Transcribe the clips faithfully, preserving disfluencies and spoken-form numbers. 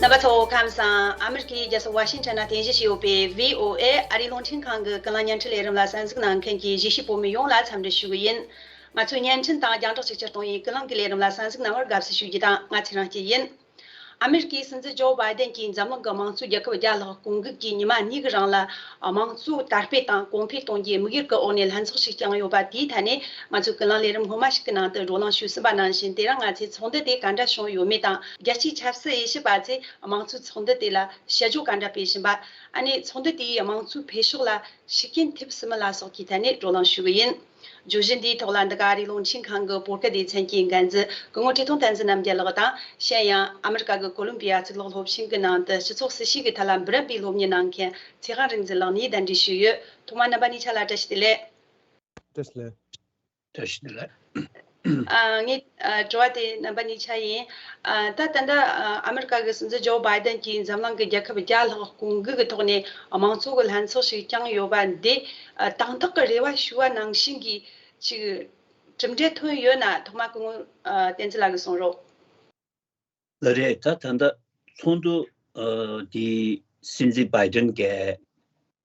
རྣམ་པ་ཚོ་ཁམས་བཟང་། ཨ་མི་རི་ཀའི་རྒྱལ་ས་ཝ་ཤིང་ཊོན་ན་རྟེན་གཞི་བྱས་ཡོད་པའི་བྷི་ཨོ་ཨེ་ཨ་རིའི་རླུང་འཕྲིན་ཁང་གི་ཀུན་གླེང་བརྙན་འཕྲིན་ལས་རིམ་ལ་གསན་གཟིགས་གནང་མཁན་གྱི་གཞིས་བྱེས་བོད་མི་ཡོངས་ལ་འཚམས་འདྲི་ཞུ་གི་ཡིན། ང་ཚོའི་བརྙན་འཕྲིན་དང་རྒྱང་བསྒྲགས་གཅིག་གྱུར་གཏོང་བའི་ཀུན་གླེང་གི་ལས་རིམ་ལ་གསན་གཟིགས་གནང་བར་དགའ་བསུ་ཞུ་རྒྱུ་དང་། ང་ཚེ་རིང་སྐྱིད་ཡིན། ཨ་མི་རི་ཀའི་སྲིད་འཛིན་ཇོ་བྷའི་ཏན་གྱིས་འཛམ་གླིང་གི་དམངས་གཙོའི་རྒྱལ་ཁབ་བརྒྱ་ལྷག་བསྐོང་འགུག་གིས་ཉི་མ་གཉིས་ཀྱི་རིང་ལ་དམངས་གཙོ་དར་སྤེལ་དང་གོང་འཕེལ་གཏོང་རྒྱུའི་དམིགས་ཡུལ་གྱི་འོག་ནས་ལྷན་ཚོགས་ཤིག་བསྐྱངས་ཡོད་པ་དེའི་ཐད་ནས། ང་ཚོའི་ཀུན་གླེང་ལས་རིམ་སྔོན་མ་ཞིག་གི་ནང་དུ་བགྲོ་གླེང་ཞུས་ཟིན་པ་ནང་བཞིན། དེ་རིང་ང་ཚོས་ཚོགས་འདུ་དེ་ག་འདྲ་བྱུང་ཡོད་མེད་དང་། རྒྱལ་སྤྱིའི་ཆབ་སྲིད་དབྱེ་ཞིབ་པ་ཚོས་དམངས་གཙོའི་ཚོགས་འདུ་དེ་ལ་དཔྱད་བརྗོད་ག་འདྲ་སྤེལ་བཞིན་པ། ཨ་ནི་ཚོགས་འདུ་དེས་དམངས་གཙོའི་འཕེལ་ཕྱོགས་ལ་ཤུགས་རྐྱེན་ཐེབས་སྲིད་མིན་ལ་སོགས་ཀྱི་ཐད་ནས་བགྲོ་གླེང་ཞུ་གི་ཡིན། བརྗོད་གཞི་འདིའི་ཐོག་ལ་འདི་ག་ཨ་རིའི་རླུང་འཕྲིན་ཁང་གི་བོད་སྐད་སྡེ་ཚན་གྱི་འགན་འཛིན་སྐུ་ངོ་བཀྲས་མཐོང་བསྟན་འཛིན་རྣམ་རྒྱལ་ལགས་དང་། གཞན་ཡང་ཨ་མི་རི་ཀ་གི་ཀོ་ལོམ་བི་ཡ་གཙུག་ལག་སློབ་ཆེན་གྱི་ནང་དུ་སྤྱི་ཚོགས་སྲིད་ཇུས་ཀྱི་ཐད་ལ་འབུམ་རམས་པའི་སློབ་གཉེར་གནང་མཁན་ཚེ་དབང་རིག་འཛིན་ལགས་ནས་གདན་འདྲེན་ཞུས་ཡོད། ཐོག་མར་རྣམ་པ་གཉིས་ཆ་ལ་བཀྲ་ཤིས་བདེ་ལེགས། བཀྲ་ཤིས་བདེ་ལེགས། བཀྲ་ཤིས་བདེ་ལེགས། ཨ། ངའི་ཨ། དྲི་བ་དེ་རྣམ་པ་གཉིས་ཆ་ཡིན། ཨ། ད་ད་ལྟ་ཨ། ཨ་མི་རི་ཀ་གི་སྲིད་འཛིན་ཇོ་བྷའི་ཏན་གྱིས་འཛམ་གླིང་གི་རྒྱལ་ཁབ་བརྒྱ་ལྷག་བསྐོང་འགུག་གི་ཐོག་ནས་དམངས་གཙོ་གི་ལྷན་ཚོགས་ཤིག་བསྐྱངས་ཡོད་པ་འདི། ཨ། དང་ཐོག་གི་རེ་བ་ཞུ་བ་ནང་བཞིན་གྱི་ཅིག་གྲུབ་འབྲས་ཐོན་ཡོད་ན། ཐོག་མར་སྐུ་ངོ་ཨ། བསྟན་འཛིན་ལགས་ཀྱིས་གསུང་རོགས། ལགས་རེད། ད་ད་ལྟ་ཚོགས་འདུ་ཨ། འདི་སྲིད་འཛིན་བྷའི་ཏན་གྱིས་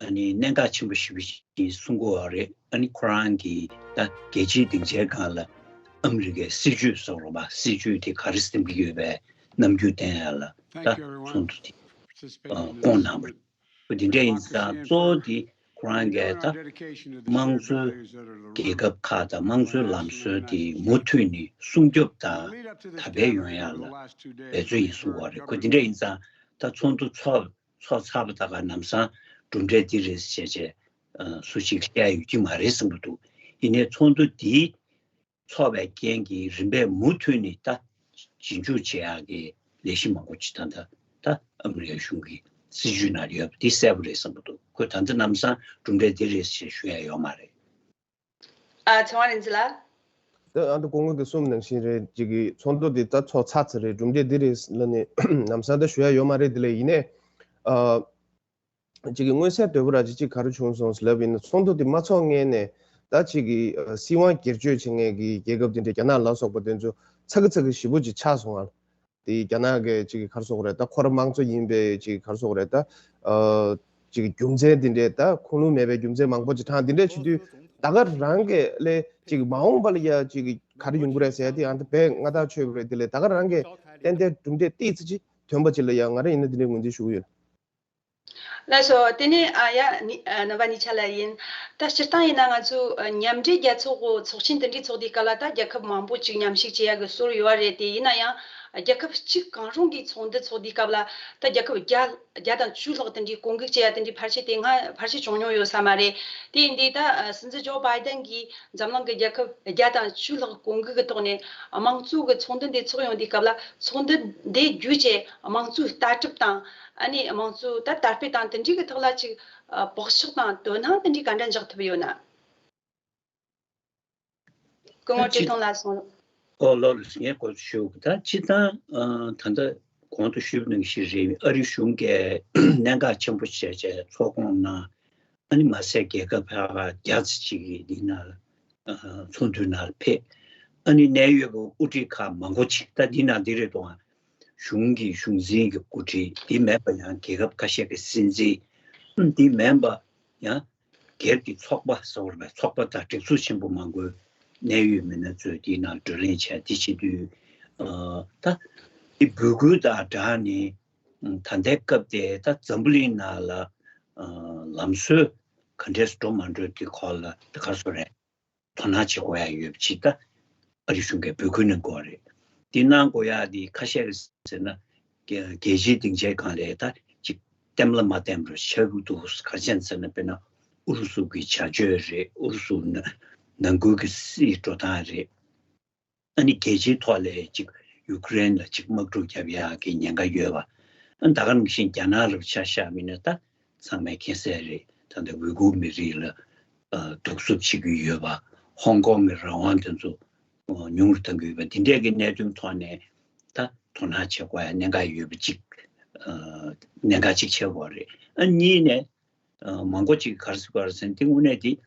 ཨ་ནི་གནད་འགག་ཆེན་པོ་ཞེ་པོ་ཞིག་གསུང་གི་ཡོད་རེད། ཨ་ནི་ཁོ་རང་གིས་ད་རྒྱལ་སྤྱིའི་སྡིངས་ཆའི་སྒང་ལ་ཨ་མི་རི་ཀའི་སྲིད་བྱུས་ཟེར་བ། སྲིད་བྱུས་དེ་ག་རེ་འདེམས་ཀྱི་ཡོད་པའི་རྣམ་འགྱུར་བསྟན་ཡ་ལ་ད་ཚོགས་འདུ་དེ་ཨ། བསྐོངས་གནང་བ་རེད། འདི་འདྲ་ཡིན་ཙང་གཙོ་བོ་དེ་ཁོ་རང་གིས་ད་དམངས་གཙོའི་རྒྱལ་ཁབ་ཁག་དང་དམངས་གཙོའི་ལམ་སྲོལ་དེ་མུ་མཐུད་ནས་སྲུང་སྐྱོབ་དང་དར་སྤེལ་ཡོང་ཡ་ལ་འབད་བརྩོན་ཡིན་གསུང་བ་རེད། ཁོ་འདི་འདྲ་ཡིན་ཙང་ད་ཚོགས་འདུ་ཚོགས་ཚོགས་ཚར་བ་ད་ག་ལམ་སང་གྲུབ་འབྲས་འདི་རེད་ཟེར་བྱས་སུ་ཞིག་བཤད་ཡ་ཡོད་ཀྱི་མ་རེད་བསམ་གྱི་འདུག་ཡིན་ནའི་ཚོགས་འདུ་འདིའི་ཚོགས་པའི་རྐྱེན་གྱིས་རིམ་པས་མུ་མཐུད་ནས་ད་རྗེས་འཇུག་བྱེད་ཡག་གི་ལས་གཞི་མང་པོ་ཅིག་ད་ལྟ་ད་ཨ་མི་རི་ཀ་གཞུང་གི་སྲིད་བྱུས་ནང་ཡོད་པ་འདི་གསལ་པོ་རེད་བསམ་གྱི་འདུག་ཁོས་ད་ལྟ་ལམ་སང་གྲུབ་འབྲས་འདི་རེད་ཞེས་ཞུ་ཡ་ཡོད་མ་རེད། ཨ། ཚེ་དབང་རིག་འཛིན་ལགས། ད་ཨ་ད་སྐུ་ངོ་གིས་གསུངས་ནང་བཞིན་རེད། ཅིག་གི་ཚོགས་འདུ་འདི་ད་ཚོགས་ཚར་ཚར་རེད། གྲུབ་འབྲས་འདི་རེད་ལབ་ནས་ལམ་སང་ད་ཞུ་ཡ་ཡོད་མ་རེད། དེ་ལས་ཡིན་ནའི་ཨ། ཅིག་གི་མངོན་གསལ་དོད་པོ་ར་ཅིག་ཅིག་ག་རེ་བྱུང་སོང་ཟེར་ལབ་ཡིན་ན། ཚོགས་འདུ་དེ་མ་ཚོགས་སྔོན་ནས་ད་ཅིག་གི་ཨ། སྲིད་དབང་སྒེར་གཅོད་བྱེད་མཁན་གྱི་རྒྱལ་ཁབ་དེ་འདྲ་རྒྱ་ནག་ལ་སོགས་པ་དེ་ཚོ་ཚ་གི་ཚ་གི་ཞེ་པོ་ཅིག་ཆགས་སོང་ང་། དེ་རྒྱ་ནག་གི་ཅིག་གི་ག་རེ་ཟེར་དགོས་རེད། ད་ཁོ་རང་དམངས་གཙོ་ཡིན་པའི་ཅིག་ག་རེ་ཟེར་དགོས་རེད། ད་ཨ། ཅིག་གི་རྒྱུ་མཚན་དེ་འདྲས། ད་ཁུངས་ལུང་མེད་པའི་རྒྱུ་མཚན་མང་པོ་ཅིག་དྲངས། དེ་འདྲས་བྱེད་དུས་ད་ག་རང་གི་ལས་ཅིག་མ་འོངས་པ་ལ་ཡ་ཅིག་གི་ག་རེ་ཡོང་གི་རེད་ཟེར་ཡ་དེ་ཡང་ད་དཔེ་སྔ་ཐག་ཆོད་པ་རེད། དེ་ལས་ད་ག་རང་གི་ཏན་ཏན་གྲུབ་འབྲས་ཏོག་ཙམ་ཅིག་ཐོན་པ་ཅིག་ལ་ཡ་ང་རང་ཡིན་ན་དེ་འདྲས་ངོས་འཛིན་ཞུ་གི་ཡོད། ལགས་སོ། དེ་ནས་ཨ་ཡ་ནི་ཨ་རྣམ་པ་གཉིས་ཆ་ལ་ཡིན། ད་སྤྱིར་བཏང་ཡིན་ན་ང་ཚོའི་ཨ་མཉམ་འབྲེལ་རྒྱལ་ཚོགས་ཚོགས་ཆེན་དེ་འདྲའི་ཚོགས་དུས་སྐབས་ལ་ད་རྒྱལ་ཁབ་མང་པོ་ཅིག་མཉམ་ཞུགས་བྱེད་ཡ་གི་སྲོལ་ཡོད་རེད་དེ། ཡིན་ན་ཡང་རྒྱལ་ཁབ་གཅིག་གང་རུང་གི་ཚོགས་འདུ་ཚོགས་དུས་སྐབས་ལ་ད་རྒྱལ་ཁབ་བརྒྱ་བརྒྱ་དང་བཅུ་ལྷག་དེ་འདྲའི་བསྐོང་འགུག་བྱེད་ཡ་དེ་འདྲའི་ཕལ་ཆེར་དེ་སྔ་ཕལ་ཆེར་བྱུང་མྱོང་ཡོད་ས་མ་རེད། དེ་ཡིན་དུས་ད་ཨ་སྲིད་འཛིན་ཇོ་བྷའི་ཏན་གྱིས་འཛམ་གླིང་གི་རྒྱལ་ཁབ་བརྒྱ་དང་བཅུ་ལྷག་བསྐོང་འགུག་གི་ཐོག་ནས་དམངས་གཙོ་གི་ཚོགས་འདུ་འདི་ཚོགས་ཡོང་དུས་སྐབས་ལ། ཚོགས་འདུ་འདི་བརྒྱུད་བྱས་དམངས་གཙོའི་ལྟ་གྲུབ་དང་། ཨ་ནི་དམངས་གཙོ་ད་དར་སྤེལ་དང་དེ་འདྲའི་གི་ཐོག་ལ་ཅིག་ཨ་བག་ཆགས་དང་དོ་སྣང་དེ་འདྲའི་ག་འདྲ་འཇོག་ཐུབ་ཡོད་ན། སྐུ་ངོ་བཀྲས་མཐོང་ལགས་གསུངས་རོགས། ཨོ་ལགས་ལགས། ངས་གོ་ཞུ་གི། ད་སྤྱིར་བཏང་ཨ་ད་ལྟ་གོང་དུ་ཞུས་པ་ནང་བཞིན་རེད། ཨ་རི་གཞུང་གིས་གནད་འགག་ཆེན་པོ་བྱས་བྱས་ཚོགས་ཁོངས་ནང་ཨ་ནི་མ་ཟད་རྒྱལ་ཁབ་ཁག་བརྒྱ་ཙམ་ཅིག་གིས་འདི་ནང་ལ་ཨ་ཚོགས་འདུའི་ནང་ལ་ཕེབས། ཨ་ནི་གནད་ཡོད་པའི་དབུ་ཁྲིད་ཁག་མང་པོ་ཅིག་ད་འདི་ནང་འདི་རེད་དོ། གཞུང་གི་གཞུང་འཛིན་གྱི་འགོ་ཁྲིད། འདི་མེད་པ་ཡང་རྒྱལ་ཁབ་ཁ་ཤས་ཀྱི་སྲིད་འཛིན། ཨ་འདི་མེད་པ་ཡང་སྒེར་གྱི་ཚོགས་པ་ཟེར་བ་རེད་པས། ཚོགས་པ་དང་སྒྲིག་འཛུགས་ཆེན་པོ་མང་པོའི་གནད་ཡོད་མི་སྣ་ཚོས་འདིའི་ནང་བགྲོ་གླེང་བྱས། འདི་བྱེད་དུས་ཨ་ད་འདི་འབོད་སྐུལ་དང་སྦྲགས་ནས་ད་ལྟའི་སྐབས་དེ་ད་འཛམ་བུ་གླིང་ནང་ལ་ཨ་ལམ་སྲོལ་ག་འདྲས་སུ་འགྲོ་མ་འགྲོ་དེ་སྐོར་ལ་ད་ག་རེ་ཟེར་དགོས་རེད། དོ་སྣང་བྱེད་དགོས་ཡ་ཡོད་པ་ཅིག་ད་ཨ་རི་གཞུང་གིས་འབོད་སྐུལ་གནང་དགོས་རེད། འདི་གནང་དགོས་ཡ་འདི་ཁ་ཤས་ཀྱིས་ཟེར་ན་རྒྱལ་རྒྱལ་སྤྱིའི་སྡིངས་ཆའི་སྒང་ལ་ད་ཅིག་བསྟན་ལ་མ་བསྟན་པར་ཆགས་ཀྱི་འདུག་ག་རེ་བྱས་ཟེར་ན། དཔེར་ན་ཨུ་རུ་སུ་གི་བྱ་སྤྱོད་རེད། ཨུ་རུ་སུ་ནང་ནང་ཁུལ་གྱི་སྲིད་འགྲོ་སྟངས་རེད། ཨ་ནི་རྒྱལ་སྤྱིའི་ཐོག་ལ་ཅིག་ཡུཀ་རེན་ལ་ཅིག་དམག་འཁྲུག་བརྒྱབ་ཡག་གི་ཉེན་ཁ་ཡོད་པ། ཨ་ད་ག་ནང་བཞིན་རྒྱ་ནག་ལ་ཆ་བཞག་པ་ཡིན་ན་ད་ཚང་མས་མཁྱེན་གསལ་རེད། ད་ལྟ་ཝི་གུར་མི་རིགས་ལ་ཨ་གདུག་རྩུབ་བྱེད་ཀྱི་ཡོད་པ། ཧོང་ཀོང་གི་རང་དབང་དེ་ཚོ་ཨ་ཉུང་རུ་གཏང་གི་ཡོད་པ། འདི་འདྲས་ཀྱི་གནད་དོན་ཐོག་ནས་ད་དོ་སྣང་བྱེད་དགོས་ཡ་གནད་འགག་ཡོད་པ་གཅིག་ཨ་གནད་འགག་གཅིག་ཆགས་ཡོད་རེད། ཨ་གཉིས་ནས་ཨ་མང་པོ་ཅིག་ག་རེ་ཟེར་དགོས་རེད་ཟེར་ན། དེ་དངོས་གནས་དེ་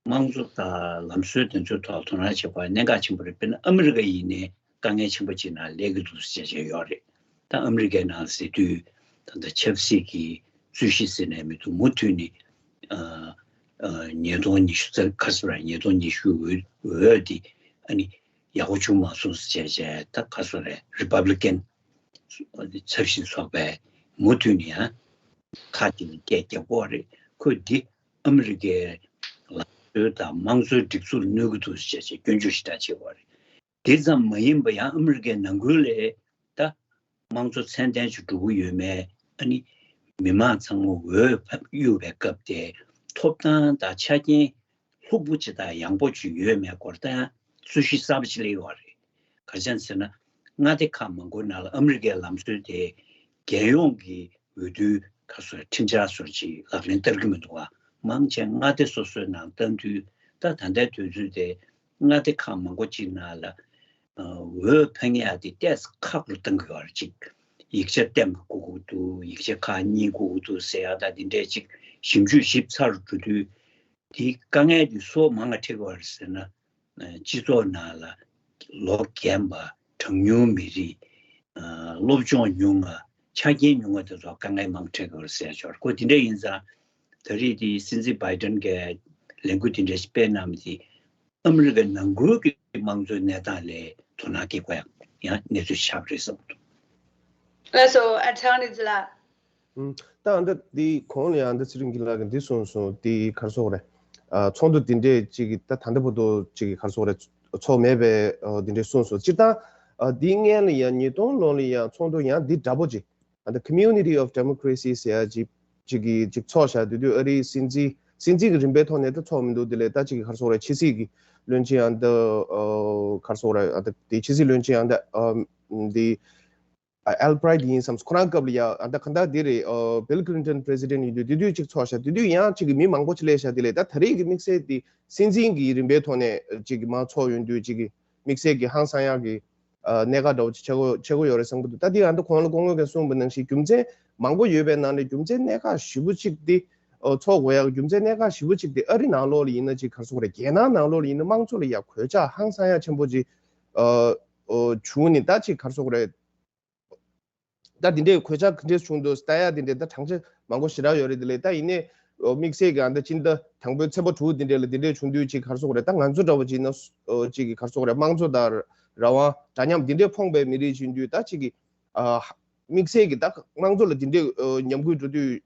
དམངས་གཙོ་དང་ལམ་སྲོལ་དེ་ཚོའི་ཐོག་དོ་སྣང་བྱེད་དགོས་གནད་འགག་ཆེན་པོ་རེད། དཔེར་ན་ཨ་མི་རི་ཀ་ཡིན་ནའི་དཀའ་ངལ་ཆེན་པོ་ཅིག་ནང་སླེབས་ཀྱི་འདུག་ཟེར་བྱས་ཡོད་རེད། ད་ཨ་མི་རི་ཀའི་ནང་ཟེར་དུས་ད་ལྟ་ཆབ་སྲིད་ཀྱི་རྩོད་གཞི་ཟེར་ནས་མི་འདུག་མུ་མཐུད་ནས་ཨ་ཨ་ཉིས་སྟོང་ཉི་ཤུ་རྩ་ག་ཟེར་བ་ཉིས་སྟོང་ཉི་ཤུ་འོས་འོས་དེ་ཨ་ནི་ཡག་པོ་བྱུང་མ་སོང་ཟེར་བྱས་བྱས་ད་ག་ཟེར་རེད། རི་པབ་ལི་ཀན་ཚབ་ཞིང་ཚོགས་པས་མུ་མཐུད་ནས་ཡང་ཁ་ཅིག་ལ་སྐད་རྒྱག་གི་ཡོད་རེད། ཁོས་འདི་ཨ་མི་རི་ཀའི་ལམ་སྲོལ་དང་དམངས་གཙོའི་སྒྲིག་འཛུགས་ལ་གནོད་ཀྱི་འདུག་ཟེར་བྱས་སྐྱོན་བརྗོད་ཞེ་དྲག་བྱེད་ཀྱི་ཡོད་རེད། དེ་ཙམ་མ་ཡིན་པ་ཡང་ཨ་མི་རི་ཀའི་ནང་ཁུལ་ལ་ད་དམངས་གཙོ་ཚད་ལྡན་ཅིག་འགྲོ་གི་ཡོད་མེད། ཨ་ནི་མི་མང་ཚང་མ་འོས་འཕེན་གཡུག་པའི་སྐབས་དེ་ཐོབ་ཐང་དང་ཆ་རྐྱེན་ལྷུག་པོ་ཅིག་དང་ཡངས་པོ་ཅིག་ཡོད་མེད་སྐོར་ད་ཡང་རྩོད་གཞི་གསར་པ་ཅིག་སླེབས་ཡོད་རེད། ག་རེ་བྱས་ཟེར་ན་མངའ་སྡེ་ཁག་མང་པོའི་ནང་ལ་ཨ་མི་རི་ཀའི་ལམ་སྲོལ་དེ་རྒྱལ་ཡོངས་ཀྱི་འོས་བསྡུའི་ཁ་སོ་ཁྲིམས་འཆར་སོར་ཅིག་ལག་ལེན་བསྟར་གྱི་མི་འདུག་བ། མང་ཆེ་མངའ་སྡེ་སོ་སོའི་ནང་བཏང་དུས་ད་ད་ལྟའི་དུས་ཚོད་དེ་མངའ་སྡེ་ཁག་མང་པོ་ཅིག་ནང་ལ་འོས་འཕེན་ཡག་དེ་ཏོག་ཙམ་ཁག་པོ་བཏང་གི་ཡོད་རེད། ཅིག་ཡིག་ཆ་ལྟད་མོ་དགོས་ཀྱི་འདུག་ཡིག་ཆ་ཁག་གཉིས་དགོས་ཀྱི་འདུག་ཟེར་ཡག་ད་དེ་འདྲས་ཅིག་ཞིབ་འཇུག་ཞིབ་ཚགས་རུ་འགྲོ་དུས་དེའི་དཀའ་ངལ་དེ་སུ་མང་ང་འཕྲད་ཀྱི་ཡོད་རེད་ཟེར་ན། སྤྱི་ཚོགས་ནང་ལ་ལོ་རྒན་པ་གྲངས་ཉུང་མི་རིགས་སློབ་སྦྱོང་ཉུང་ང་ཆ་རྐྱེན་ཉུང་ང་དེ་ཚོ་དཀའ་ངལ་མང་འཕྲད་ཀྱི་རེད་ཟེར་ཆོག་ཁོ་དེ་འདྲ་ཡིན་ཙང་ད་རེས་དེ་སྲིད་འཛིན་བྷའི་ཏན་གྱིས་ལས་འགུལ་དེ་འདྲ་ཞིག་སྤེལ་གནང་མི་དེ་ཨ་མི་རི་ཀའི་ནང་ཁུལ་གྱི་དམངས་གཙོའི་གནས་སྟངས་ལ་དོ་སྣང་སྐྱེ་དགོས་ཡག་ཡང་གནས་ཚུལ་ཆགས་རེད་བསམ་འདུག་ལགས་སོ། ཨ་ཚེ་དབང་རིག་འཛིན་ལགས། ད་ཨ་འདྲ་འདི་གོང་ལ་ཡང་འདི་ཚེ་རིང་སྐྱིད་ལགས་ཀྱིས་འདི་གསུངས་སོང་། འདི་ག་རེ་ཟེར་དགོས་རེད། ཨ་ཚོགས་འདུ་འདི་འདྲས་ཅིག་གི་ད་ད་ལྟ་བར་དུ་ཅིག་གི་ག་རེ་ཟེར་དགོས་རེད། ཚོགས་མེད་པའི་ཨ་འདི་འདྲས་གསུངས་སོང་། སྤྱིར་བཏང་ཨ་འདི་སྔོན་ལ་ཡང་ཉིས་སྟོང་ལོ་ལ་ཡང་ཚོགས་འདུ་ཡང་འདི་འདྲ་པོ་ཅིག་ཨ་ད་Community of Democracy ཟེར་ཡ་ཅིག་ཅིག་གི་ཅིག་ཚོགས་བཞག་དུས་དུས་ཨ་རིའི་སྲིད་འཛིན་སྲིད་འཛིན་གྱི་རིམ་པའི་ཐོག་ནས་ད་ཚོགས་མི་འདུག་དེ་ལས་ད་ཅིག་གི་ག་རེ་ཟེར་དགོས་རེད། ཕྱི་སྲིད་ཀྱི་བློན་ཆེན་ཡང་ད་ཨ་ག་རེ་ཟེར་དགོས་རེད། ཨ་ད་དེ་ཕྱི་སྲིད་བློན་ཆེན་ཡང་ད་ཨ་འདི། ཨ་ཨལ་བྷི་རའེ་ཊི་ཡིན་བསམ། ཁོ་རང་སྐབས་ལ་ཡ་ཨ་ད་ག་འདྲ་འདི་རེད། ཨ་Bill Clinton President ཡིན་དུས་དེ་དུས་གཅིག་ཚོགས་ཤག་དེ་དུས་ཡང་གཅིག་གི་མི་མང་པོ་ཅིག་སླེབས་ཤག་དེ་ལས་ད་ད་རེས་ཀྱི་དམིགས་བསལ་དེ་སྲིད་འཛིན་གྱི་རིམ་པའི་ཐོག་ནས་གཅིག་གི་མར་ཚོགས་ཡོང་དུས་གཅིག་གི་དམིགས་བསལ་གྱི་ཧང་སང་ཡག་གི་ཨ་གནད་འགག་འདྲ་བོ་ཅིག་ཆགས་ཀྱི་ཆགས་ཀྱི་ཡོད་རེད་བསམ་གྱི་འདུག་ད་དེ་ཨ་ད་གོང་ལ་སྐུ་ངོ་གིས་གསུངས་པ་ནང་བཞིན་རྒྱུ་མཚན་མང་པོ་ཡོད་པའི་ནང་ནས་རྒྱུ་མཚན་གནད་འགག་ཞེ་པོ་ཅིག་དེ་ཨ་ཚོགས་དགོས་ཡག་རྒྱུ་མཚན་གནད་འགག་ཞེ་པོ་ཅིག་དེ་ཨ་རི་ནང་ལོགས་ལ་ཡིན་ན་ཅིག་ག་རེ་ཟེར་དགོས་རེད། རྒྱལ་ནང་ནང་ལོགས་ལ་ཡིན་ན་དམངས་གཙོ་ལ་ཡ་གོད་ཆག་ཧང་སང་ཡག་ཆེན་པོ་ཅིག་ཨ་ཨ་བྱུང་ནས་ད་ཅིག་ག་རེ་ཟེར་དགོས་རེད། ད་འདི་འདྲའི་གོད་ཆག་ག་འདྲས་བྱུང་འདུག་ལྟ་ཡ་འདི་འདྲའི་ད་དྲང་ཆ་མང་པོ་ཞེ་དྲག་ཡོད་རེད། དེ་ལས་ད་ཡིན་ནའི་དམིགས་བསལ་གྱི་ཨ་ད་སྤྱི་ཟླ་དང་པོའི་ཚེས་པ་དྲུག་འདི་འདྲའི་ལ་འདི་འདྲས་བྱུང་དུས་ཅིག་ག་རེ་ཟེར་དགོས་རེད། ད་ང་ཚོ་འདྲ་བོ་ཅིག་ཡིན་ན་ཅིག་གི་ག་རེ་ཟེར་དགོས་རེད། དམངས་གཙོ་དང་རང་དབང་འདྲ་མཉམ་འདི་འདྲས་ཕོངས་པའི་མི་རིགས་ཡིན་དུས་ད་ཅིག་གི་ཨ་དམིགས་བསལ་གྱི་ད་དམངས་གཙོ་ལ་འདི་འདྲས་ཉམས་རྒུད་འགྲོ་དུས།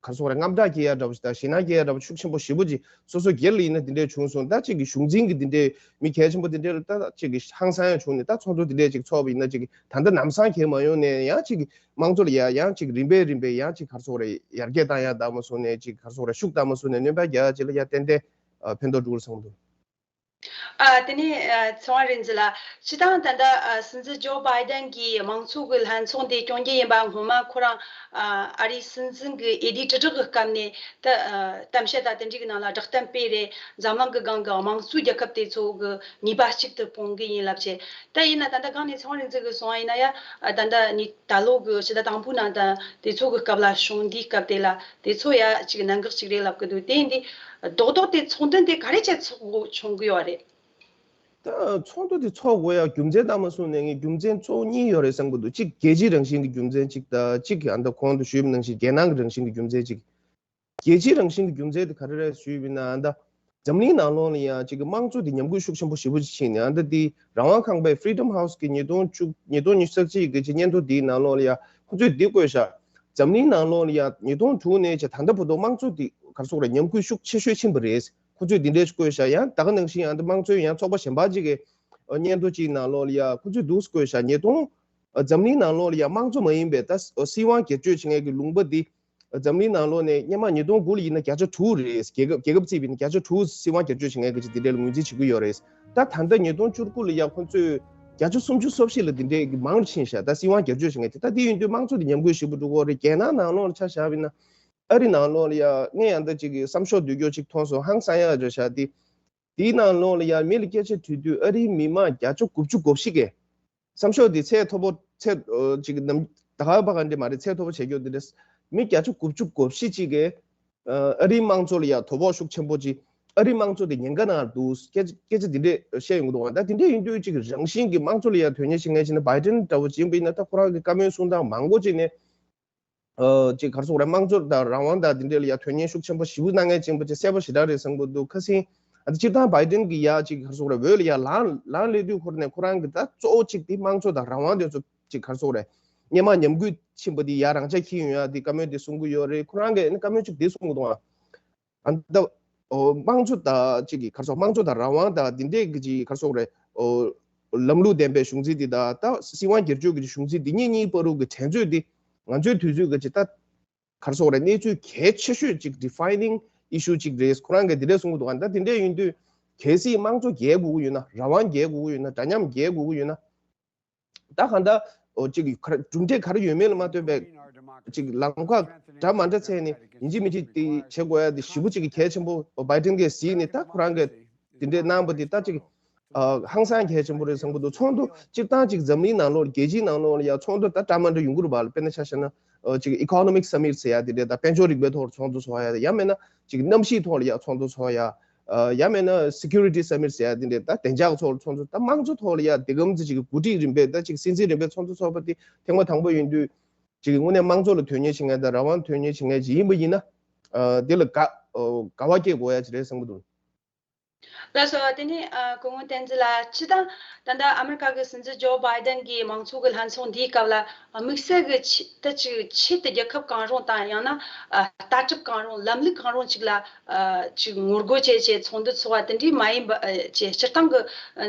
ག་རེ་ཟེར་དགོས་རེད། དངངས་སྐྲག་སྐྱེ་ཡ་འདྲ་པོ་ཞིག་དང་ཞེད་སྣང་སྐྱེ་ཡ་འདྲ་པོ་ཤུགས་ཆེན་པོ་ཞེ་པོ་ཅིག་སོ་སོ་སྒེར་ལ་ཡིན་ན་འདི་འདྲས་བྱུང་སོང་། ད་ཅིག་གི་གཞུང་འཛིན་གྱི་འདི་འདྲས་མི་གལ་ཆེན་པོ་འདི་འདྲས་ལ་ད་ཅིག་གི་ཧང་སང་ཡ་བྱུང་ནས་ད་ཚོགས་འདུ་འདི་འདྲས་ཅིག་ཚོགས་པ་ཡིན་ན་ཅིག་གི་ད་ལྟ་ལམ་སང་གང་ཡང་མ་ཡོང་ནས་ཡང་ཅིག་གི་དམངས་གཙོ་ལ་ཡ་ཡང་ཅིག་རིམ་པས་རིམ་པས་ཡང་ཅིག་ག་རེ་ཟེར་དགོས་རེད། ཡར་རྒྱས་བཏང་ཡ་ད་མ་སོང་ནས་ཅིག་ག་རེ་ཟེར་དགོས་རེད། ཤུགས་ད་མ་སོང་ནས་སྣོན་པ་རྒྱག་ཡ་ཅིག་ལ་ཡ་ཏན་ཏན་ཕན་ཐོགས་འགྲོ་གི་རེད་བསམ་གྱི་འདུག་ཨ་དེ་ནས་ཨ་ཚེ་དབང་རིག་འཛིན་ལགས། སྤྱིར་བཏང་ད་ལྟ་ཨ་སྲིད་འཛིན་ཇོ་བྷའི་ཏན་གྱིས་དམངས་གཙོ་གི་ལྷན་ཚོགས་འདི་སྐྱོང་རྒྱུ་ཡིན་པ་སྔོན་མ་ཁོ་རང་ཨ་ཨ་རིའི་སྲིད་འཛིན་གྱི་འོས་བསྡུའི་དྲིལ་བསྒྲགས་ཀྱི་སྐབས་ནས་ད་ཨ་གཏམ་བཤད་དང་དེ་འདྲའི་གི་ནང་ལ་བསྒྲགས་གཏམ་སྤེལ་རེད། འཛམ་གླིང་གི་སྒང་གི་དམངས་གཙོའི་རྒྱལ་ཁབ་དེ་ཚོ་གི་ནུས་པ་གཅིག་ཏུ་སྤུངས་གི་ཡིན་ལབ་བྱས། ད་ཡིན་ན་ད་ལྟ་སྒང་ནས་ཚེ་དབང་རིག་འཛིན་གྱིས་གསུངས་པ་ཡིན་ན་ཡ་ཨ་ད་ལྟ་ནི་ད་ལོ་གི་ཕྱི་ཟླ་དང་པོའི་ནང་ད་དེ་ཚོ་གི་སྐབས་ལ་བྱུང་། འདིའི་སྐབས་དེ་ལ་དེ་ཚོ་ཡ་གཅིག་གནད་འགག་ཅིག་རེད་ལབ་གི་འདུག་དེ་འདི་རྡོག་རྡོག་དེ་ཚོགས་འདུ་དེ་ག་རེ་བྱས་ཚོགས་དགོས་བྱུང་གི་ཡོད་རེད། ད་ཚོགས་འདུ་དེ་ཚོགས་དགོས་ཡ་རྒྱུ་མཚན་ད་མ་གསུངས་ནས་ངས་རྒྱུ་མཚན་གཙོ་བོ་གཉིས་ཡོད་རེད་བསམ་གི་འདུག་གཅིག་རྒྱལ་སྤྱིའི་རང་བཞིན་གྱི་རྒྱུ་མཚན་གཅིག་དང་གཅིག་ཨ་ད་གོང་དུ་ཞུས་པ་ནང་བཞིན་རྒྱལ་ནང་གི་རང་བཞིན་གྱི་རྒྱུ་མཚན་གཅིག་རྒྱལ་སྤྱིའི་རང་བཞིན་གྱི་རྒྱུ་མཚན་དེ་ག་རེ་རེད་ཞུས་པ་ཡིན་ན་ཨ་ད་འཛམ་གླིང་ནང་ལོགས་ལ་ཡ་གཅིག་གི་དམངས་གཙོ་དེ་ཉམས་རྒུད་ཤུགས་ཆེན་པོ་ཞེ་པོ་ཅིག་ཕྱིན་ནས་ཨ་ད་དེ་རང་དབང་ཁང་པའི་Freedom House གི་ཉིས་སྟོང་བཅུ་ཉིས་སྟོང་ཉི་ཤུ་རྩ་གཅིག་གི་སྙན་ཐོ་དེའི་ནང་ལོགས་ལ་ཡ་ཁོ་ཚོས་འདི་བཀོད་ཤག་འཛམ་གླིང་ནང་ལོགས་ལ་ཡ་ཉིས་སྟོང་དྲུག་ནས་བྱས་ད་ལྟ་བར་དུ་དམངས་གཙོ་དེ་ག་རེ་ཟེར་དགོས་རེད། ཉམས་རྒུད་ཤུགས་ཆེ་ཤོས་ཕྱིན་པ་རེད། ཁོ་ཚོས་འདི་འདྲས་ཤིག་བཀོད་ཤག་ཡང་ད་ག་ནང་བཞིན་ཡང་ད་དམངས་གཙོའི་ཡང་ཚོགས་པ་གཞན་པ་ཅིག་གི་སྙན་ཐོ་ཅིག་ནང་ལོགས་ལ་ཡ་ཁོ་ཚོས་འདུག་སེ་བཀོད་ཤག་ཉིས་སྟོང་འཛམ་གླིང་ནང་ལོགས་ལ་ཡ་དམངས་གཙོ་མ་ཡིན་པའི་ད་སྲིད་དབང་སྒེར་གཅོད་བྱེད་མཁན་གྱི་ལུང་པ་འདི་འཛམ་གླིང་ནང་ལོགས་ནས་སྔོན་མ་ཉིས་སྟོང་དགུ་ལ་ཡིན་ན་བརྒྱ་ཆ་དྲུག་རེད། རྒྱལ་ཁབ་རྒྱལ་ཁབ་བརྩིས་པ་ཡིན་ན་བརྒྱ་ཆ་དྲུག་སྲིད་དབང་སྒེར་གཅོད་བྱེད་མཁན་གྱི་ཅིག་འདི་འདྲས་ལ་ངོས་འཛིན་བྱེད་ཀྱི་ཡོད་རེད། ད་ད་ལྟ་ཉིས་སྟོང་བཅུ་དགུ་ལ་ཡ་ཁོ་ཚོས་བརྒྱ་ཆ་སུམ་ཅུ་སོ་བཞི་ལ་འདི་འདྲས་ཀྱི་མང་རུ་ཕྱིན་ཤག་ད་སྲིད་དབང་སྒེར་གཅོད་བྱེད་མཁན་དེ་ད་དེ་ཡིན་དུས་དམངས་གཙོ་དེ་ཉམས་རྒུད་ཞེ་པོ་འགྲོ་གི་ཡོད་རེད། རྒྱལ་ནང་ནང་ལོགས་ལ་ཆ་བཞག་པ་ཡིན་ན། ཨ་རི་ནང་ལོགས་ལ་ཡ་ངས་ཡང་ད་ཅིག་གི་བསམ་ཤོག་བསྡུས་རྒྱུ་ཅིག་མཐོང་སོང་། ཧང་སང་ཡག་འདྲ་ཤག་དེ། དེའི་ནང་ལོགས་ལ་ཡ་མི་ལ་སྐད་ཆ་དྲིས་དུས་ཨ་རིའི་མི་མང་བརྒྱ་ཆ་དགུ་བཅུ་གོ་བཞི་གིས། བསམ་ཤོག་འདི་ཚད་མཐོ་པོ་ཚད་ཨ་ཅིག་ནམ་ད་ག་པ་ག་འདྲ་མ་རེད། ཚད་མཐོ་པོ་བྱེད་རྒྱུ་འདི་འདྲ། མི་བརྒྱ་ཆ་དགུ་བཅུ་གོ་བཞི་ཅིག་གིས་ཨ་ཨ་རིའི་དམངས་གཙོ་ལ་ཡ་དོ་ཕོག་ཤུགས་ཆེན་པོ་ཅིག་ ཨ་རིའི་དམངས་གཙོ་དེ་ཉེན་ཁ་ནང་འདུག་སྐད་ཆ་སྐད་ཆ་འདི་འདྲས་བཤད་ཡོང་གི་འདུག་ད་དེ་འདྲས་ཡིན་དུས་ཅིག་རང་བཞིན་གྱི་དམངས་གཙོ་ལ་ཡང་དོན་གཉེར་བྱེད་མཁན་ཅིག་ནི་བྷའི་ཌེན་འདྲ་བོ་ཅིག་ཡིན་པ་ཡིན་ན། ད་ཁོ་རང་གི་བཀའ་མོལ་གསུང་སྟངས་མང་པོ་ཅིག་ནི་ཨ་ཅིག་ག་རེ་ཟེར་དགོས་རེད། དམངས་གཙོ་དང་རང་དབང་དང་དེ་འདྲས་ལ་ཡང་དོན་གཉེར་ཤུགས་ཆེན་པོ་ཞེ་པོ་གནང་མཁན་ཅིག་ཡིན་པ་ཅིག་གསལ་པོ་ཞེ་དྲག་རེད་བསམ་གྱི་འདུག་ཁ་སང་ཨ་ད་སྤྱིར་བཏང་བྷའི་ཌེན་གྱི་ཡ་ཅིག་ག་རེ་ཟེར་དགོས་རེད། འོས་ལ་ཡ་ལངས་ལངས་སླེབས་དུས་ཁོ་རང་ནས་ཁོ་རང་གི་ད་གཙོ་བོ་ཅིག་དེ་དམངས་གཙོ་དང་རང་དབང་དེ་ཚོ་ཅིག་ག་རེ་ཟེར་དགོས་རེད། སྔོན་མ་ཉམས་རྒུད་ཕྱིན་པ་དེ་ཡ་རང་འཇགས་འཁྱེར་ཡོང་ཡ་དེ་བཀའ་མོལ་དེ་གསུང་གི་ཡོད་རེད། ཁོ་རང་གིས་ཨ་ནི་བཀའ་མོལ་ཅིག་དེ་གསུང་གི་འདུག་ཨ། ཨ་ད། ཨོ་དམངས་གཙོ་དང་གཅིག་གི་ག་རེ་ཟེར། དམངས་གཙོ་དང་རང་དབང་དང་འདི་འདྲས་ཀྱི་གཅིག་ག་རེ་ཟེར་དགོས་རེད། ཨོ་ལམ་ལུགས་ལྡན་པའི་གཞུང་འཛིན་འདི་དང་ད་སྲིད་དབང་སྒེར་གཅོད་ཀྱི་གཞུང་འཛིན་འདི་གཉིས་གཉིས་བར་དུ་གི་འགྲན་རྩོད་འདི་ང་ཚོའི་དུས་ཚོད་ཀྱི་གཅིག་ད་ག་རེ་ཟེར་དགོས་རེད། གནས་ཚུལ་གལ་ཆེ་ཤོས་གཅིག་defining issue་གཅིག་རེད། ཁོ་རང་གིས་འདི་འདྲས་གསུང་གི་འདུག་ཨ་ད་འདི་འདྲས་ཡིན་དུས་གལ་སྲིད་དམངས་གཙོ་རྒྱལ་དགོས་ཀྱི་ཡོད་ན། རང་དབང་རྒྱལ་དགོས་ཀྱི་ཡོད་ན། འདྲ་མཉམ་རྒྱལ་དགོས་ཀྱི་ཡོད་ན། ད་གང་ལྟར་ཨོ་གཅིག་ག་རེ་གྲུབ་འབྲས་ག་རེ་ཡོད་མེད་ལ་མ་ལྟོས་པའི་གཅིག་ལམ་ཁ་འདྲ་མ་འདྲ་བཙལ་ནས་ཡིན་གཅིག་མིན་གཅིག་དེ་བྱེད་དགོས་ཡ་དེ་ཞེ་པོ་གཅིག་གལ་ཆེན་པོ་བྷའི་ཌེན་གྱིས་གཟིགས་ནས་ད་ཁོ་རང་གིས་དེ་འདྲའི་གནང་བ་དེ་ད་གཅིག་ཨ་ཧང་སང་གལ་ཆེན་པོ་རེད་བསམ་གྱི་འདུག་ཚོགས་འདུ་སྤྱིར་བཏང་གཅིག་འཛམ་གླིང་ནང་ལོགས་རྒྱལ་སྤྱིའི་ནང་ལོགས་ལ་ཡ་ཚོགས་འདུ་ད་འདྲ་མ་འདྲ་ཡོང་གི་རེད་པ། དཔེར་ན་ཆ་བཞག་ན་ཨ་གཅིག་economic summit་ཟེར་ཡ་དེ་འདྲའི་ད་དཔལ་འབྱོར་རིག་པའི་ཐོག་ལ་ཚོགས་འདུ་ཚོགས་ཡ། ཡང་མིན་ན་གཅིག་གནམ་གཤིས་ཐོག་ལ་ཡ་ཚོགས་འདུ་ཚོགས་ཡ། ཨ་ཡང་མིན་ན་security summit་ཟེར་ཡ་དེ་འདྲའི་ད་བདེ་འཇགས་ཚོགས་ཚོགས་འདུ། ད་དམངས་གཙོ་ཐོག་ལ་ཡ་དེ་གམ་ཙི་ཅིག་གི་འགོ་ཁྲིད་རིམ་པས་ད་ཅིག་སྲིད་འཛིན་རིམ་པས་ཚོགས་འདུ་ཚོགས་པ་དེ་ཐེངས་མ་དང་པོ་ཡིན་དུས་ཅིག་དངོས་གནས་དམངས་གཙོ་ལ་དོན་གཉེར་བྱེད་མཁན་དང་རང་དབང་དོན་གཉེར་བྱེད་མཁན་ཅིག་ཡིན་པ་ཡིན་ན། ཨ་དེ་ལ་དགའ་ཨོ་དགའ་བ་སྐྱེ་དགོས་ཡ་ཅིག་རེད་བསམ་གྱི་འདུག་ལགས་སོ། དེ་ནས་ཨ་སྐུ་ངོ་བསྟན་འཛིན་ལགས། སྤྱིར་བཏང་ད་ལྟ་ཨ་མི་རི་ཀ་གི་སྲིད་འཛིན་ཇོ་བྷའི་ཌེན་གྱིས་དམངས་གཙོ་གི་ལྷན་ཚོགས་འདིའི་སྐབས་ལ་དམིགས་བསལ་གྱི་ཆེ་ད་ཅིག་ཆེད་དུ་རྒྱལ་ཁབ་གང་རུང་དང་ཡང་ན་ཨ་ལྟ་གྲུབ་གང་རུང་ལམ་ལུགས་གང་རུང་ཅིག་ལ་ཨ་ཅིག་ངོ་རྒོལ་བྱེད་ཆེད་ཚོགས་འདུ་ཚོགས་པ་དེ་འདྲའི་མ་ཡིན་པ་ཨ་ཅིག་སྤྱིར་བཏང་གི་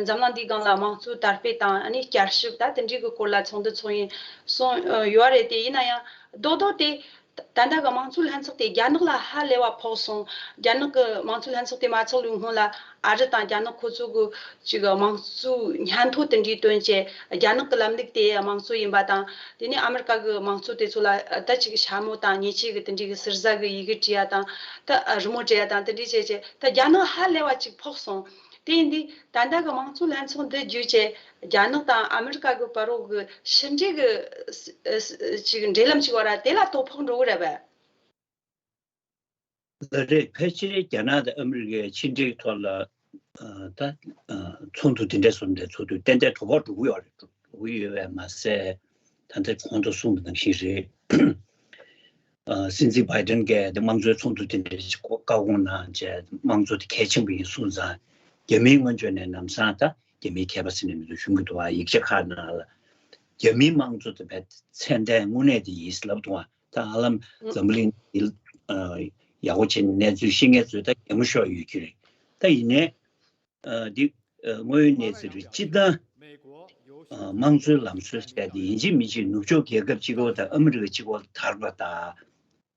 འཛམ་གླིང་འདིའི་སྒང་ལ་དམངས་གཙོ་དར་སྤེལ་དང་ཨ་ནི་བསྐྱར་ཞིབ་ད་དེ་འདྲའི་གི་སྐོར་ལ་ཚོགས་འདུ་ཚོགས་ཡིན་གསུངས་ཡོད་རེད། དེ་ཡིན་ན་ཡང་རྡོག་རྡོག་དེ། ད་ལྟ་གི་དམངས་གཙོའི་ལྷན་ཚོགས་དེ་རྒྱ་ནག་ལ་ཧ་ལས་པ་ཕོག་སོང་། རྒྱ་ནག་གི་དམངས་གཙོའི་ལྷན་ཚོགས་དེ་མ་ཚོགས་ལུགས་སྔོན་ལ་ཨ་རི་དང་རྒྱ་ནག་ཁོ་ཚོ་གི་ཅིག་དམངས་གཙོའི་སྙན་ཐོ་དེ་འདྲའི་བཏོན་བྱས། རྒྱ་ནག་གི་ལམ་ལུགས་དེ་དམངས་གཙོ་ཡིན་པ་དང་། དེ་ནས་ཨ་མི་རི་ཀ་གི་དམངས་གཙོ་དེ་ཚོ་ལ་ད་ཅིག་ཞྭ་མོ་དང་ཉེས་ཆད་གི་དེ་འདྲའི་གི་ཟུར་ཟ་གི་ཡི་གེ་བྲིས་ཡ་དང་། ད་རི་མོ་བྲིས་ཡ་དང་དེ་འདྲའི་བྱས་བྱས། ད་རྒྱ་ནག་ཧ་ལས་པ་ཅིག་ཕོག་སོང་། དེ་ཡིན་དུས་ད་ལྟ་གི་དམངས་གཙོའི་ལྷན་ཚོགས་འདི་བརྒྱུད་བྱས། རྒྱ་ནག་དང་ཨ་མི་རི་ཀ་གི་བར་རོགས་ཀྱི་ཕྱི་འབྲེལ་གྱི་ཅིག་འབྲེལ་ལམ་ཅིག་བར་དེ་ལ་དོ་ཕོག་འགྲོ་གི་རེད་པས། ལགས་རེད། ཕལ་ཆེར་རྒྱ་ནག་དང་ཨ་མི་རི་ཀའི་ཕྱི་འབྲེལ་ཐོག་ལ་ད་ཚོགས་འདུ་དེ་འདྲ་སོང་དེ་ཚོགས་འདུ་ཏན་ཏན་དོ་ཕོག་འགྲོ་གི་ཡོད་རེད། འགྲོ་གི་ཡོད་པས་མ་ཟད། ད་ལྟ་གོང་དུ་གསུངས་པ་ནང་བཞིན་རེད། ཨ་སྲིད་འཛིན་བྷའི་ཏན་གྱིས་དེ་དམངས་གཙོའི་ཚོགས་འདུ་དེ་འདྲ་ཞིག་བཀའ་དགོངས་གནང་བྱས། དམངས་གཙོ་དེ་གལ་ཆེན་པོ་ཡིན་གསུངས་ཙང་། རྒྱ་མིའི་ངོས་ཕྱོགས་ནས་ལམ་སང་ད་རྒྱ་མིའི་མཁས་པ་ཟེར་ནས་མི་འདུག་གཞུང་གི་འདུག་ཨ་ཡིག་ཆ་ཁག་ནང་ལ་རྒྱ་མིའི་དམངས་གཙོ་དེ་བས་ཚད་ལྡན་དངོས་གནས་དེ་ཡིན་ལབ་འདུག་ཨ། ད་ཧ་ལམ་འཛམ་བུ་གླིང་ཡག་པོ་བྱས་ནས་གནས་ཚུལ་ཤེས་མཁན་ཚོས་ད་གད་མོ་ཤོར་ཡོད་ཀྱི་རེད། ད་ཡིན་ནའི། ཨ་འདི་ཨ་དངོས་ཡོད་གནས་ཚུལ་རེད། སྤྱིར་བཏང་ཨ་དམངས་གཙོའི་ལམ་སྲོལ་ཟེར་དེ་ཡིན་གཅིག་མིན་གཅིག་ནུབ་ཕྱོགས་རྒྱལ་ཁབ་གཅིག་པོ་དང་ཨ་མི་རི་ཀ་གཅིག་པོ་ལ་དར་བ་དང་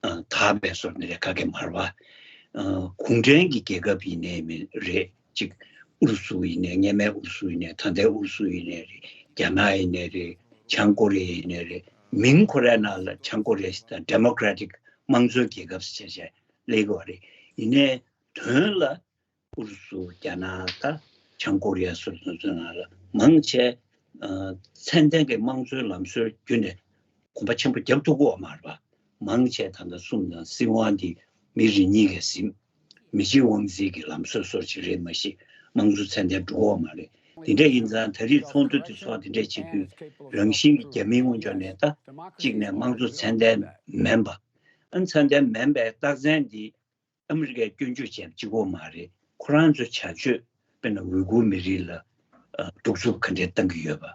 ཨ་དར་བའི་བཟོ་འདྲ་ག་གེ་མ་རེད་པ། ཨ་གུང་ཁྲན་གྱི་རྒྱལ་ཁབ་ཡིན་ནའི་མིན་རེད། གཅིག་ཨུ་རུ་སུ་ཡིན་ནའི་སྔོན་མའི་ཨུ་རུ་སུ་ཡིན་ནའི་ད་ལྟའི་ཨུ་རུ་སུ་ཡིན་ནའི་རེད། རྒྱ་ནག་ཡིན་ནའི་རེད། བྱང་ཀོ་རི་ཡ་ཡིན་ནའི་རེད། མིང་ཁོ་རའི་ནང་ལ་བྱང་ཀོ་རི་ཡ་ཞིག་དང་ཌེ་མོ་ཀྲ་ཊིག་དམངས་གཙོའི་རྒྱལ་ཁབ་ཟེར་བྱས་བྱས་སླེབས་ཀྱི་ཡོད་རེད། ཡིན་ནའི་དོན་ལ། ཨུ་རུ་སུ། རྒྱ་ནག་དང་བྱང་ཀོ་རི་ཡ་སོགས་སོ་སོའི་ནང་ལ་མང་ཆེ་ཨ་ཚད་ལྡན་གྱི་དམངས་གཙོའི་ལམ་སྲོལ་བརྒྱུད་ནས་གོམ་པ་ཆེན་པོ་བརྒྱབ་ཐུབ་ཀྱི་ཡོད་མ་རེད་པ། མང་ཆེ་ད་ལྟ་གསུམ་དང་སྲིད་དབང་འདི་མི་རེ་གཉིས་ཀས་ཟིན། མི་གཅིག་དབང་འཛིན་གྱི་ལམ་སྲོལ་སོགས་ཅིག་རེད་མ་གཞི་དམངས་གཙོ་ཚད་ལྡན་འགྲོ་གི་ཡོད་མ་རེད། དེ་འདྲ་ཡིན་ཙང་ད་རེས་ཚོགས་འདུ་དེ་ཚོགས་དེ་འདྲ་བྱེད་དུས་རང་བཞིན་གྱི་རྒྱ་མིའི་ངོས་ཕྱོགས་ནས་ད་གཅིག་ནས་དམངས་གཙོ་ཚད་ལྡན་མིན་པ། ཨ་ཚད་ལྡན་མིན་པའི་རྟགས་མཚན་འདི། ཨ་མི་རི་ཀས་སྐྱོན་བརྗོད་བྱས་པ་གཅིག་པོ་མ་རེད། ཁོ་རང་ཚོའི་བྱ་སྤྱོད་དཔེར་ན་ཝུ་གུར་མི་རིགས་ལ་ཨ་གདུག་རྩུབ་ག་འདྲས་བཏང་གི་ཡོད་པ།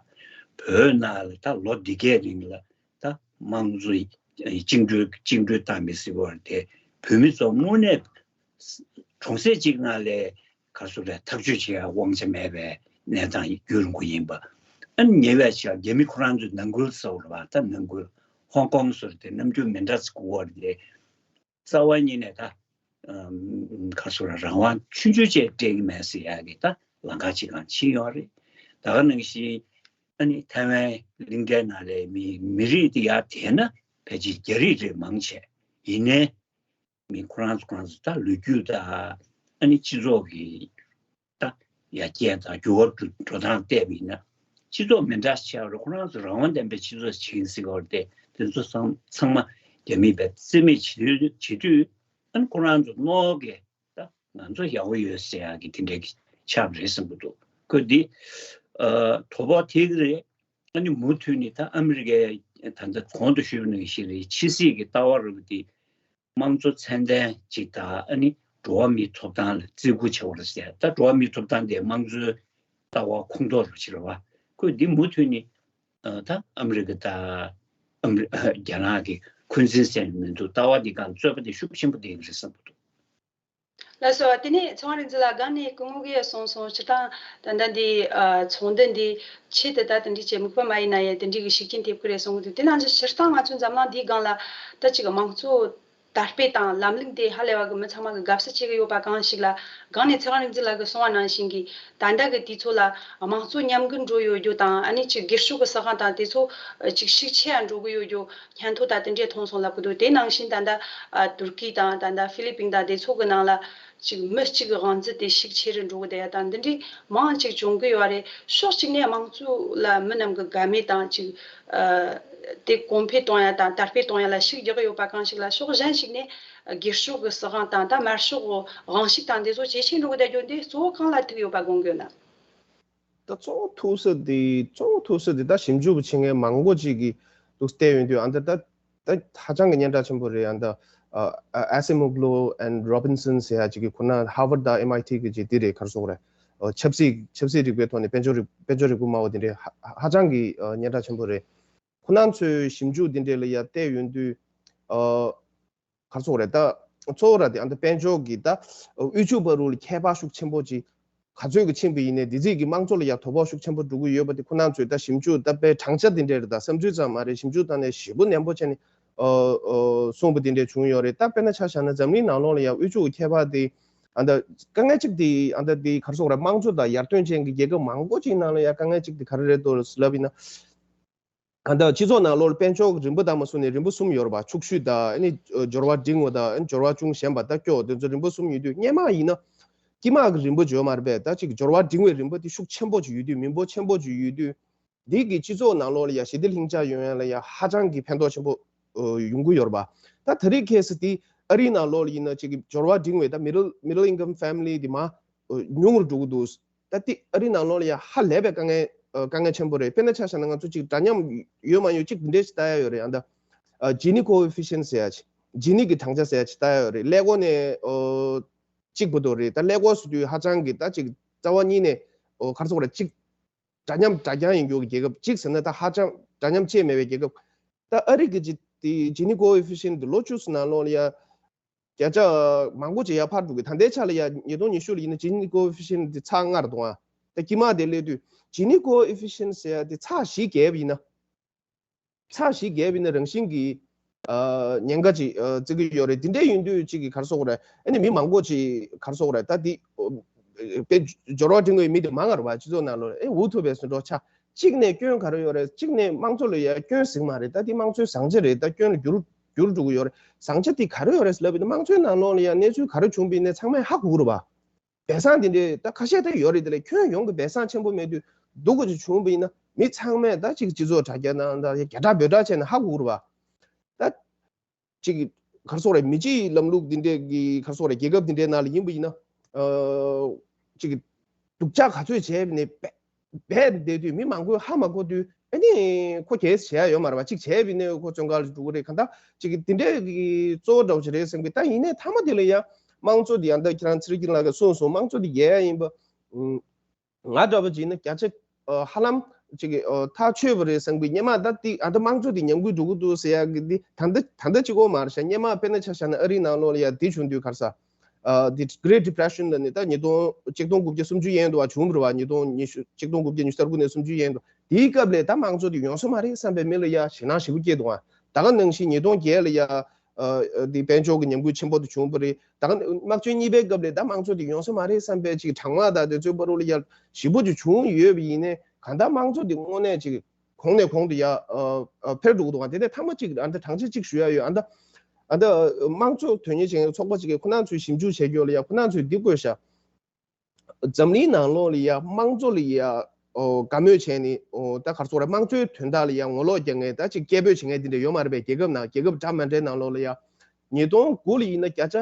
བོད་ནང་ལ་ད་ལོ་འདི་གའི་རིང་ལ་ད་དམངས་གཙོ་བཅིངས་འགྲོལ་བཅིངས་འགྲོལ་བཏང་མི་སྲིད་པ་དེ་བོད་མི་ཚོ་དངོས་གནས་གྲོང་གསེབ་གཅིག་ནང་ལས་ག་སུ་རེད་ཐག་གཅོད་བྱེད་ཡ་དབང་ཆ་མེད་པའི་གནས་སྟངས་རྒྱུན་རིང་པོ་ཡིན་པ། ཨ་ཉེ་བའི་ཆར་རྒྱ་མི་ཁོ་རང་ཚོའི་ནང་ཁུལ་ཟེར་བ་ད་ནང་ཁུལ་ཧོང་ཀོང་ཟེར་དེ་ནམ་རྒྱུན་མི་འདྲ་ཟེར་གོ་བ་རེད། རྩ་བ་ཉིད་ནས་ད་ཨམ་ག་རེ་ཟེར་རང་དབང་ཆུང་ཆུང་ཅིག་སྤྲད་ཀྱི་མེད་ཟེར་ཡག་གི་ད་ལམ་ཁ་ཅིག་སྒང་ཕྱིན་ཡོད་རེད། ད་ག་ནང་བཞིན་ཨ་ནི་ཐའེ་ཝན་གླིང་ཕྲན་ནང་ལ་མི་མི་རིགས་དེ་ཡར་དེད་ན་ཕལ་ཆེར་རྒྱ་རིགས་རེད་མང་ཆེ། ཡིན་ནའི་མི་ཁོ་རང་ཚོ་ཁོ་རང་ཚོ་ད་ལོ་རྒྱུས་དང་ཨ་ནི་སྤྱི་ཚོགས་ཀྱི་ད་ཡར་རྒྱས་དང་འགྱུར་བ་འགྲོ་སྟངས་བལྟས་པ་ཡིན་ན། སྤྱི་ཚོགས་མི་འདྲ་ཆེ་བ་རེད། ཁོ་རང་ཚོ་རང་དབང་ལྡན་པའི་སྤྱི་ཚོགས་ཤིག་ཡིན་སྲིད་ཀྱི་ཡོད་རེད་དེ། དེ་ཚོ་ཚང་ཚང་མ་རྒྱ་མིས་བས་རྩིས་མེད་བྱེད་དུས་བྱེད་དུས་ཨ་ནི་ཁོ་རང་ཚོ་རྣོ་གི་ད་ ང་ཚོ་ཡག་པོ་ཡོད་ཟེར་ཡག་གི་དེ་འདྲའི་ཆགས་པ་རེད་བསམ་གྱི་འདུག་ཁོས་འདི་ཨ་དོ་ཕོག་ཐེབས་ཀྱི་རེད། ཨ་ནི་མུ་མཐུད་ནས་ད་ཨ་མི་རི་ཀའི་ད་ལྟ་གོང་དུ་ཞུས་པ་ནང་བཞིན་རེད། ཕྱི་སྲིད་ཀྱི་ལྟ་བ་རུ་དེ་དམངས་གཙོ་ཚད་ལྡན་ཅིག་དང་ཨ་ནི་འགྲོ་བ་མིའི་ཐོབ་ཐང་ལ་བརྩི་བཀུར་བྱེད་པ་རེད་ཟེར། ད་འགྲོ་བ་མིའི་ཐོབ་ཐང་དེ་དམངས་གཙོའི་ལྟ་བ་ཁོངས་གཏོགས་རུ་ཕྱིར་བ། ཁོས་འདི་མུ་མཐུད་ནས་ཨ་ད་ཨ་མི་རི་ཀ་དང་ཨ་མི་རི་རྒྱ་ནག་གི་འཁོན་འཛིན་ཟེར་མི་འདུག་ལྟ་བ་འདི་སྒང་རྩོད་པ་དེ་ཤུགས་ཆེན་པོ་བསྡད་ཀྱི་རེད་བསམ་གྱི་འདུག་ལགས་སོ། དེ་ནས་ཚེ་དབང་རིག་འཛིན་ལགས་སྒང་ནས་སྐུ་ངོ་གིས་གསུངས་སོང་། སྤྱིར་བཏང་ད་ལྟ་འདི་ཨ་ཚོགས་འདུ་འདི་ཆེད་དུ་ད་དེ་འདྲའི་ཅིག་དམིགས་པ་མ་ཡིན་ན་ཡང་དེ་འདྲའི་གི་ཤུགས་རྐྱེན་ཐེབས་ཀྱི་རེད་གསུང་གི་འདུག་དེ་ནང་བཞིན་སྤྱིར་བཏང་ང་ཚོའི་འཛམ་གླིང་འདིའི་སྒང་ལ་ད་ཅིག་དམངས་གཙོ་དར་སྤེལ་དང་ལམ་ལུགས་འདི་ཧ་ལས་པ་གི་མི་ཚང་མ་གི་དགའ་བསུ་བྱེད་ཀྱི་ཡོད་པ་གང་ཞིག་ལ། སྒང་ནས་ཚེ་དབང་རིག་འཛིན་ལགས་ཀྱིས་གསུངས་པ་ནང་བཞིན་གྱི་ད་ལྟ་གི་དུས་ཚོད་ལ་དམངས་གཙོ་ཉམས་རྒུད་འགྲོ་ཡོད་རྒྱུ་དང་ཨ་ནི་ཅིག་སྒེར་ཕྱོགས་ཀྱི་སྲིད་དབང་དང་དེ་ཚོ་ཅིག་ཤུགས་ཆེ་ཡ་འགྲོ་གི་ཡོད་རྒྱུ་སྙན་ཐོ་དང་དེ་འདྲས་ཐོན་སོང་ལབ་གི་འདུག་དེ་ནང་བཞིན་ད་ལྟ་ཨ་ཏུར་ཀི་དང་ད་ལྟ་ཧྥི་ལི་པིན་དང་དེ་ཚོ་གི་ནང་ལ་ཅིག་མི་གཅིག་གི་དབང་འཛིན་དེ་ཤུགས་ཆེ་རུ་འགྲོ་གི་བསྡད་ཡ་དང་འདི་འདྲའི་མང་ཅིག་བྱུང་གི་ཡོད་རེད། ཕྱོགས་གཅིག་ནས་དམངས་གཙོ་ལ་མི་རྣམས་ཀྱི་དགའ་མོས་དང་ཅིག་ཨ་དེ་གོང་འཕེལ་གཏོང་ཡ་དང་དར་སྤེལ་གཏོང་ཡ་ལ་ཤུགས་རྒྱག་གི་ཡོད་པ་གང་ཞིག་ལ། ཕྱོགས་གཞན་ཞིག་ནས་སྒེར་ཕྱོགས་ཀྱི་སྲིད་དབང་དང་ད་དམར་ཕྱོགས་ཀྱི་དབང་ཤུགས་དང་འདི་ཚོ་ཇེ་ཆེ་འགྲོ་གི་བསྡད་རྒྱུ་འདི་གཙོ་བོ་གང་ལ་ཐུག་ཡོད་པ་དགོངས་ཀྱི་ཡོད་ན། ད་གཙོ་བོ་ཐུག་ས་དེ་གཙོ་བོ་ཐུག་ས་དེ་ད་ཞིབ་འཇུག་པ་བྱེད་མཁན་མང་པོ་ཅིག་གིས་འདུག་བལྟས་ཡོང་དུས་ཨ་ད་ད་ད་ཧ་ཅང་གི་སྙན་གྲགས་ཆེན་པོ་རེད། ཨ་ད་ཨ་Acemoglu and Robinson ཟེར་ཡ་ཅིག་གི་ཁོ་ན་Harvard དང་M I T གི་ཅིག་དེ་རེད། ག་རེ་ཟེར་དགོས་རེད། ཆབ་སྲིད་ཆབ་སྲིད་རིག་པའི་ཐོག་ནས་དཔལ་འབྱོར་རིག་དཔལ་འབྱོར་རིག་པ་སྨྲ་བ་དེ་འདྲས་ཧ་ཧ་ཅང་གི་སྙན་གྲགས་ཆེན་པོ་རེད། ཁོ་ན་ཚོའི་ཞིབ་འཇུག་དེ་འདྲས་ལ་ཡ་བལྟས་ཡོང་དུས་ཨ། ག་རེ་ཟེར་དགོས་རེད། ད་གཙོ་བོ་ར་དེ་ཨ་ད་དཔལ་འབྱོར་གྱི་ད་དབུལ་ཕྱུག་བར་དུ་ལ་ཁྱད་པར་ཤུགས་ཆེན་པོ་ཅིག་ག་ཚོད་ཀྱི་ཕྱིན་པ་ཡིན་ནའི་དེ་ཚིག་གི་དམངས་གཙོ་ལ་ཡ་དོ་ཕོག་ཤུགས་ཆེན་པོ་འགྲོ་གི་ཡོད་པ་དེ་ཁོ་ན་ཚོས་ད་ཞིབ་འཇུག་ད་དཔེ་བགྲང་བྱ་དེ་འདྲས་རེད། ད་བསམ་ཚུལ་ཙམ་མ་རེད། ཞིབ་འཇུག་བཏང་ནས་ཞེ་པོ་ནན་པོ་བྱས་ནས་ཨོ་ཨོ་གསུངས་པ་དེ་འདྲས་བྱུང་ཡོད་རེད། ད་དཔེར་ན་ཆ་བཞག་ན་འཛམ་གླིང་ནང་ལོགས་ལ་ཡ་དབུལ་ཕྱུག་གི་ཁྱད་པར་དེ་ཨ་ད་དཀའ་ངལ་གཅིག་དེ་ཨ་ད་དེ་ག་རེ་ཟེར་དགོས་རེད། དམངས་གཙོ་དང་ཡར་ཐོན་ཅན་གྱི་རྒྱལ་ཁབ་མང་པོ་ཅིག་ནང་ལ་ཡ་དཀའ་ངལ་གཅིག་དེ་ག་རེ་རེད་འདུག་ལབ་ཡིན་ན། ད་ལྟ་སྤྱི་ཚོགས་ནང་ལོགས་ལ་དཔལ་འབྱོར་གྱི་རིམ་པ་དང་མ་བཟུང་ནས་རིམ་པ་གསུམ་ཡོད་རེད་པ། ཕྱུག་ཤོས་དང་ཨ་ནི་འབྱོར་བ་འབྲིང་བ་དང་ཨ་ནི་འབྱོར་བ་ཅུང་ཞན་པ་དང་སྐྱོ་བ་དེ་ཚོ་རིམ་པ་གསུམ་ཡོད་དུས་སྔོན་མ་ཡིན་ན་དཀྱིལ་མ་གི་རིམ་པ་བརྗོད་མ་རེད་པས། ད་ཅིག་འབྱོར་བ་འབྲིང་བའི་རིམ་པ་དེ་ཤུགས་ཆེན་པོ་ཅིག་ཡོད་དུས་མི་འབོར་ཆེན་པོ་ཅིག་ཡོད་དུས་འདི་གི་སྤྱི་ཚོགས་ནང་ལོགས་ལ་ཡ་ཞི་བདེ་ལྷིང་འཇགས་ཡོང་ཡ་ལ་ཡ་ཧ་ཅང་གི་ཕན་ཐོགས་ཆེན་པོ་ཡོང་གི་ཡོད་རེད་པ། ད་ད་རེས་ཁེ་སི་དེ་ཨ་རིའི་ནང་ལོགས་ལ་ཡིན་ན་ཅིག་འབྱོར་བ་འབྲིང་བའི་ད་middle middle income family དེ་མ་ཉུང་རུ་འགྲོ་གི་འདུག་ད་ལྟའི་ཨ་རིའི་ནང་ལོགས་ལ་ཡ་ཧ་ལས་པའི་དཀའ་ངལ་དཀའ་ངལ་ཆེན་པོ་རེད། དཔེར་ན་ཆ་བཞག་ན་ང་ཚོ་ཅིག་འདྲ་མཉམ་ཡོད་མ་ཡོད་ཅིག་འདི་འདྲས་ཞིག་ལྟ་ཡ་ཡོད་རེད། ཨ་ད་Gini coefficient ཟེར་ཡ་ཅིག Gini གི་བགྲང་བྱ་ཟེར་ཡ་ཅིག་ལྟ་ཡ་ཡོད་རེད། ཀླད་ཀོར་ནས་གཅིག་བར་དུ་རེད། ད་ཀླད་ཀོར་ཟེར་དུས་ཧ་ཅང་གི་ད་ཅིག་རྩ་བ་ཉིད་ནས་ག་རེ་ཟེར་དགོས་རེད། ཅིག་འདྲ་མཉམ་འདྲ་རྐྱང་ཡིན་རྒྱུ་གི་རྒྱལ་ཁབ་གཅིག་ཟེར་ན་ད་ཧ་ཅང་འདྲ་མཉམ་བཅས་མེད་པའི་རྒྱལ་ཁབ། ད་ཨ་རི་གི་ཅིག་དེ་Gini coefficient དེ་ལོ་བཅུ་ཙམ་ནང་ལོགས་ལ་ཡ་བརྒྱ་ཆ་མང་པོ་ཅིག་ཡར་འཕར་འགྲོ་གི། ད་ལྟའི་ཆ་ལ་ཡ་ཉིས་སྟོང་ཉི་ཤུ་ལ་ཡིན་ན་Gini coefficient དེ་ཚེག་ལྔ་རེད་འདུག་ཨ་ད་དཀྱིལ་མ་དེ་སླེབས་དུས་Gini coefficient ཟེར་ཡ་དེ་ཚེག་བཞི་བརྒལ་བ་ཡིན་ན། ཚེག་བཞི་བརྒལ་བ་ཡིན་ན་རང་བཞིན་གྱིས་ཨ་ཉེན་ཁ་ཅིག་ཨ་བརྩི་གི་ཡོད་རེད། དེ་འདྲ་ཡིན་དུས་ཅིག་གི་ག་རེ་ཟེར་དགོས་རེད། ཨ་ནི་མི་མང་པོ་ཅིག་ག་རེ་ཟེར་དགོས་རེད། ད་དེ་དཔེ་འབྱོར་བ་འབྲིང་བའི་མི་དེ་མང་ང་རེད་པ། སྤྱི་ཚོགས་ནང་ལོགས་ཨེ་འུ་ཐུག་པའི་སུ་འགྲོ་ཆ་གཅིག་ནས་སྐྱོན་ག་རེ་ཡོད་རེད། གཅིག་ནས་དམངས་གཙོ་ལ་ཡ་སྐྱོན་ཟིག་མ་རེད། ད་དེ་དམངས་གཙོའི་བཟང་ཆ་རེད། ད་སྐྱོན་ལ་འགྱུར་འགྱུར་འགྲོ་གི་ཡོད་རེད། བཟང་ཆ་དེ་ག་རེ་ཡོད་རེད་ལབ་ཡིན་ན་དམངས་གཙོའི་ནང་ལོགས་ལ་ཡ་གནས་ཚུལ་ག་རེ་བྱུང་བ་ཡིན་ན་ཚང་མས་ཧ་གོ་གི་རེད་པ། སྦས་གསང་དེ་འདྲའི་ད་ཁ་ཤས་ད་ཡོད་རེད། དེ་ལས་ཁྱོན་ཡོངས་ཀྱི་སྦས་གསང་ཆེན་པོ་མེད་དུས་སྡུག་ག་ཅིག་བྱུང་བ་ཡིན་ན་མི་ཚང་མས་ད་ཅིག་སྤྱི་ཚོགས་དྲ་རྒྱ་ནང་ད་རྒྱ་གྲགས་འབོད་གྲགས་བྱས་ན་ཧ་གོ་གི་རེད་པ། ད་ཅིག་ག་རེ་ཟེར་དགོས་རེད། མི་གཅིག་ལམ་ལུགས་འདི་འདྲའི་གི་ག་རེ་ཟེར་དགོས་རེད། རྒྱལ་ཁབ་འདི་འདྲའི་ནང་ལ་ཡིན་པ་ཡིན་ན་ཨ་ཅིག་སྡུག་ཅག་ག་ཚོད་བྱས་པ་ནས་བས་བས་བསྡད་དུས་མི་མང་པོས་ཧ་མ་གོ་དུས་ཨ་ནི་ཁོ་གས་བྱས་ཡ་ཡོད་མ་རེད་པ། ཅིག་བྱས་པ་ཡིན་ན་ཁོ་བཙོན་ཁང་ལ་འགྲོ་གི་རེད། གང་ལྟར་ཅིག་འདི་འདྲའི་གི་གཙོ་བོ་འདྲ་བོ་ཅིག་རེད་བསམ་གི། ད་ཡིན་ནའི་མཐའ་མ་དེ་ལ་ཡ་དམངས་གཙོ་འདི་ཡང་ད་ཁྱེད་རང་ཚེ་རིང་སྐྱིད་ལགས་ཀྱིས་གསུངས་སོང་། དམངས་གཙོ་འདི་རྒྱལ་ཡ་ཡིན་པ། ང་འདྲ་བོ་ཅིག་ཡིན་ན་བརྒྱ་ཆ་ཨ་ཧ་ལམ་ཅིག་གི་ཨ་ཐག་ཆོད་པ་རེད་བསམ་གི། སྔོན་མ་ད་ཏིག་ཨ་ད་དམངས་གཙོ་འདི་ཉམས་རྒུད་འགྲོ་གི་འདུག་ཟེར་ཡག་གི་འདི་ད་ལྟ་ད་ལྟ་གཅིག་པོ་མ་རེད་ཤག། སྔོན་མ་དཔེར་ན་ཆ་བཞག་ན་ཨ་རིའི་ནང་ལོགས་ལ་ཡ་འདི་བྱུང་དུས་ག་རེ་ཟེར་ཨ་འདི་Great Depression ལ་ནི་ད་ཉིས་སྟོང་ཆིག་སྟོང་དགུ་བརྒྱ་སུམ་ཅུ་ཡན་དུ་བ་བྱུང་བ་རེད་པ། ཉིས་སྟོང་ཉི་ཤུ་ཆིག་སྟོང་དགུ་བརྒྱ་ཉི་ཤུ་རྩ་དགུ་ནས་སུམ་ཅུ་ཡན་དུ་དེའི་སྐབས་ལ་ད་དམངས་གཙོ་འདི་ཡོང་ས་མ་རེད་བསམ་པའི་མི་ལ་ཡ་ཞེད་སྣང་ཞེ་པོ་སྐྱེས་འདུག་ཨ། ད་ག་ནང་བཞིན་ཉིས་སྟོང་བརྒྱད་ལ་ཡ་ཨ་འདི་དཔལ་འབྱོར་གྱི་ཉམས་རྒུད་ཆེན་པོ་དེ་བྱུང་བ་རེད། ད་ག་དམག་ཆེན་གཉིས་པའི་སྐབས་ལ་ད་དམངས་གཙོ་དེ་ཡོང་ས་མ་རེད་བསམ་པའི་ཅིག་གྲང་དམག་དང་དེ་ཚོའི་བར་ལ་ཡ་ཞེ་པོ་ཅིག་བྱུང་ཡོད་པ་ཡིན་ནའི་གང་ལྟར་དམངས་གཙོ་དེ་དངོས་གནས་ཅིག་གོང་ནས་གོང་དུ་ཡ་ཨ་ཨ་འཕེལ་འགྲོ་གི་འདུག་ག། དེ་ནས་མཐའ་མ་ཅིག་ཨ་ད་གྲངས་ཆ་ཅིག་ཞུ་ཡ་ཡོད། ཨ་ད་ཨ་ད་དམངས་གཙོ་དོན་གཉེར་བྱེད་མཁན་ཚོགས་པ་ཅིག་གིས་ཁོ་རང་ཚོའི་ཞིབ་འཇུག་བྱེད་རྒྱུ་ལ་ཡ་ཁོ་རང་ཚོས་འདི་བཀོད་ཤག། འཛམ་གླིང་ནང་ལོགས་ལ་ཡ་དམངས་གཙོ་ལ་ཡ་ཨོ་དགའ་མོས་བྱས་ནས་ཨོ་ད་ག་རེ་ཟེར་དགོས་རེད། དམངས་གཙོའི་དོན་དག་ལ་ཡ་ངོ་ལོག་རྒྱག་མཁན་ད་ཅིག་སྐད་འབོད་བྱེད་མཁན་འདི་འདྲ་ཡོད་མ་རེད་པས། རྒྱལ་ཁབ་ནང་རྒྱལ་ཁབ་འདྲ་མི་འདྲའི་ནང་ལོགས་ལ་ཡ་ཉིས་སྟོང་དགུ་ལ་ཡིན་ན་བརྒྱ་ཆ་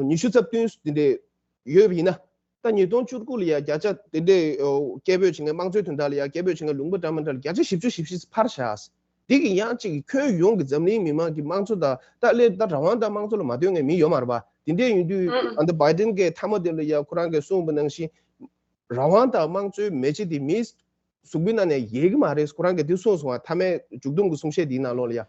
ཉི་ཤུ་རྩ་བདུན་འདི་འདྲའི་ ཡོད་པ་ཡིན་ན། ད་ཉིས་སྟོང་བཅུ་དགུ་ལ་ཡ་བརྒྱ་ཆ་དེ་འདྲའི་སྐད་འབོད་བྱེད་མཁན་དམངས་གཙོའི་དོན་དག་ལ་ཡ་སྐད་འབོད་བྱེད་མཁན་ལུང་པ་འདྲ་མི་འདྲ་ལ་བརྒྱ་ཆ་བཞི་བཅུ་ཞེ་བཞི་འཕར་བཞག་འདི་གི་ཡང་ཅིག་ཁྱོན་ཡོངས་ཀྱི་འཛམ་གླིང་མི་མང་གི་དམངས་གཙོ་དང་ད་ལས་ད་རང་དབང་དང་དམངས་གཙོ་ལ་མ་འདོད་མཁན་མི་ཡོད་མ་རེད་པ། དེ་འདྲ་ཡིན་དུས་ཨ་ད་བྷའི་ཌེན་གྱི་མཐའ་མ་དེ་ལ་ཡ་ཁོ་རང་གིས་གསུངས་པ་ནང་བཞིན་རང་དབང་དང་དམངས་གཙོའི་མེ་ལྕེ་དེ་མིའི་གཟུགས་པོའི་ནང་ནས་ཡལ་གྱི་མ་རེད། ཁོ་རང་གིས་དེ་གསུངས་སོང་བ། མཐའ་མའི་མཇུག་སྡོམ་གྱི་གསུང་བཤད་དེའི་ནང་ལོགས་ལ་ཡ།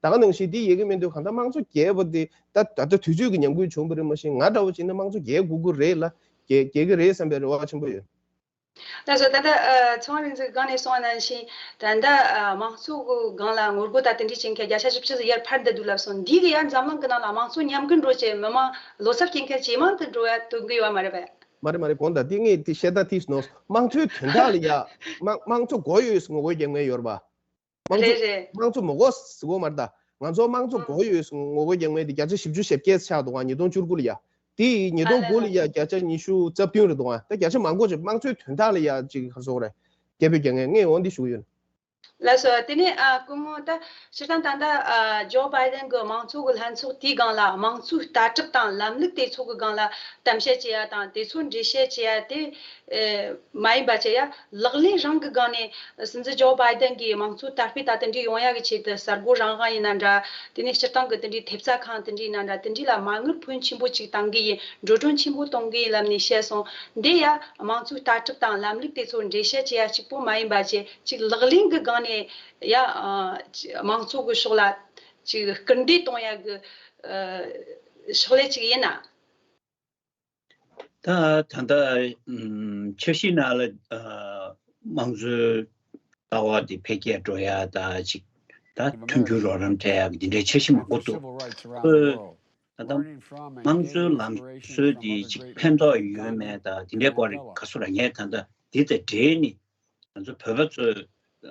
ད་ག་ནང་བཞིན་དེ་ཡལ་གྱི་མི་འདུག་གང་ལྟར་དམངས་གཙོ་རྒྱས་པ་དེ་ད་ད་ལྟ་དུས་ཚོད་ཀྱི་ཉམས་རྒུད་བྱུང་བ་རེད། མ་གཞི་ང་འདྲ་བོ་བྱས་ན་དམངས་གཙོ་རྒྱས་དགོས་ཀྱི་རེད་ལ། རྒྱས་རྒྱས་ཀྱི་རེད་བསམ་པའི་རེ་བ་ཆེན་པོ་ཡོད། ལགས་སོ། ད་ལྟ་ཨ་ཚོང་རིག་འཛུགས་སྒང་ནས་གསུངས་པ་ནང་བཞིན་ད་ལྟ་ཨ་དམངས་གཙོ་གི་སྒང་ལ་ངོ་རྒོལ་དང་དེ་འདྲའི་བྱེད་མཁན་བརྒྱ་ཆ་བཞི་བཅུ་ཙམ་ཡར་འཕར་བསྡད་འདུག་ལབ་སོང་། འདི་གི་ཡང་འཛམ་གླིང་གི་ནང་ལ་དམངས་གཙོ་ཉམས་རྒུད་འགྲོ་བྱས་མི་མང་བློ་འཚབ་སྐྱེ་མཁན་ཇེ་མང་དུ་འགྲོ་ཡ་སྟོན་གི་ཡོད་མ་རེད་པས། མ་རེད་མ་རེད། གོང་དང་དེ་ངས་དེ་བཤད་སྟངས་དེ་ནོར། དམངས་གཙོའི་དོན་དག་ལ་ཡ་དམངས་དམངས་གཙོ་དགོས་ཡོད་ངོ་རྒོལ་རྒྱག་མཁན་ཡོད་རེད་པ། དམངས་གཙོ་རེད་རེད། དམངས་གཙོ་མི་དགོས་ཟེར་གོ་མ་རེད་ད། ང་ཚོ་དམངས་གཙོ་དགོས་ཡོད་ཟེར་ངོ་རྒོལ་རྒྱག་མཁན་དེ་བརྒྱ་ཆ་བཞི་བཅུ་ཞེ་བརྒྱད་ཆགས་འདུག་ག་ཉིས་སྟོང་བཅུ་དགུ་ལ་ཡ། དེ་ཡིས་ཉིས་སྟོང་དགུ་ལ་ཡ་བརྒྱ་ཆ་ཉི་ཤུ་རྩ་བདུན་རེད་འདུག་ག་ད་བརྒྱ་ཆ་མང་པོ་ཅིག་དམངས་གཙོའི་དོན་དག་ལ་ཡ་ཅིག་ག་རེ་ཟེར་དགོས་རེད། སྐད་འབོད་རྒྱག་མཁན། ངས་འོ་འདི་ཞུ་གི་ཡོད། ལགས་སོ། དེ་ནས་ཨ་སྐུ་ངོ་ད་སྤྱིར་བཏང་ད་ལྟ་ཨ་ཇོ་བྷའི་ཌེན་གྱི་དམངས་གཙོ་གི་ལྷན་ཚོགས་དེའི་སྒང་ལ་དམངས་གཙོའི་ལྟ་གྲུབ་དང་ལམ་ལུགས་དེ་ཚོ་གི་སྒང་ལ་གཏམ་བཤད་བྱེད་ཡ་དང་དེ་ཚོ་འགྲེལ་བཤད་བྱེད་ཡ་དེ་ཨེ་མ་ཡིན་པ་བྱེད་ཡ་ལག་ལེན་རང་གི་སྒང་ནས་སྲིད་འཛིན་ཇོ་བྷའི་ཌེན་གྱི་དམངས་གཙོ་དར་སྤེལ་དང་དེ་འདྲའི་ཡོང་ཡ་གི་ཆེད་དུ་གསར་འགོད་རང་དབང་ཡིན་ན་འདྲ། དེ་ནས་སྤྱིར་བཏང་གི་དེ་འདྲའི་ཐེབས་རྩ་ཁང་དེ་འདྲའི་ཡིན་ན་འདྲ། དེ་འདྲའི་ལ་མ་དངུལ་ཕོན་ཆེན་པོ་ཅིག་གཏང་གི་ཡིན། འགྲོ་གྲོན་ཆེན་པོ་གཏོང་གི་ཡིན་ལབ་ནས་བཤད་སོང་། འདི་ཡ་དམངས་གཙོའི་ལྟ་གྲུབ་དང་ལམ་ལུགས་དེ་ཚོ་འགྲེལ་བཤད་བྱེད་ཡ་གཅིག་པོ་མ་ཡིན་པ་བྱས། ཅིག་ལག་ལེན་གྱི་སྒང་ནས་ཡ་ཨ་ཅིག་དམངས་གཙོ་གི་ཕྱོགས་ལ་ཅིག་སྐུལ་འདེད་གཏོང་ཡ་གི་ཨ་ཕྱག་ལས་ཅིག་ཡིན་ན། ད་ད་ལྟ་ཨམ་འཆར་གཞི་ནང་ལ་ཨ་དམངས་གཙོའི་ལྟ་བ་དེ་འཕེལ་རྒྱས་འགྲོ་ཡ་ད་ཅིག་ད་མཐུན་འགྱུར་རོགས་རམ་སྤྲད་ཡ་གི་འདི་འདྲའི་འཆར་གཞི་མང་པོ་འདུག་ཁོས་ད་ལྟ་དམངས་གཙོའི་ལམ་སྲོལ་དེ་ཅིག་ཕན་ཐོགས་ཡོད་མེད་དང་དེ་འདྲའི་སྐོར་ག་ཚོད་ར། ངས་ད་ལྟ་འདི་དང་འབྲེལ་ནས་ང་ཚོ་བོད་པ་ཚོས་ར་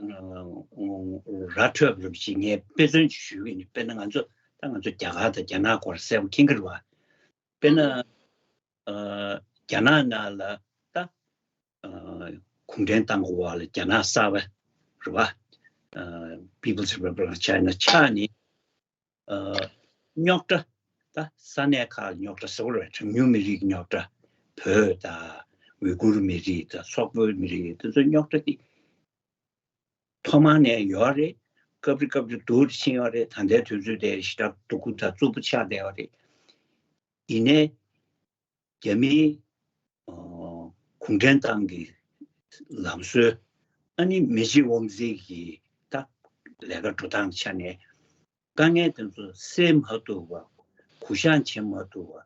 འཕྲོད་པ་རུ་ཅིག་ངས་དཔེ་མཚོན་ཅིག་ཞུ་གི་ཡིན། དཔེར་ན་ང་ཚོ་ད་ང་ཚོ་རྒྱ་གར་དང་རྒྱ་ནག་སྐོར་གསལ་པོ་མཁྱེན་གྱི་རེད་བ། དཔེར་ན་ཨ་རྒྱ་ནག་ནང་ལ་ད་ཨ་གུང་ཁྲན་ཏང་གི་འོག་ལ་རྒྱ་ནག་གསར་པ་རེད་བ། ཨ་People's Republic of China ཆགས་ནས་ཨ་རྙོག་དྲ། ད་ས་གནས་ཁག་གི་རྙོག་དྲ་ཟེར་བ་རེད། གྲངས་ཉུང་མི་རིགས་ཀྱི་རྙོག་དྲ། བོད་དང་ཝི་གུར་མི་རིགས་དང་སོག་པོའི་མི་རིགས་དེ་ཚོའི་རྙོག་དྲ་དེ་ཐོག་མ་ནས་ཡོད་རེད། སྐབས་རེ་སྐབས་རེ་སྡུག་རུ་ཕྱིན་ཡོད་རེད། ད་ལྟའི་དུས་ཚོད་དེ་ཞེ་དྲག་སྡུག་པོ་དང་རྩུབ་པོ་ཆགས་བསྡད་ཡོད་རེད། ཡིན་ནའི་རྒྱ་མིའི་ཨ་གུང་ཁྲན་ཏང་གི་ལམ་སྲོལ། ཨ་ནི་མི་ཇི་དབང་འཛིན་གྱི་ད་ལས་ཀ་འགྲོ་སྟངས་ཆ་ནས་དཀའ་ངལ་དེ་ཚོ་སེལ་མ་ཐུབ་པ། གུ་བཤངས་བྱེད་མ་ཐུབ་པ།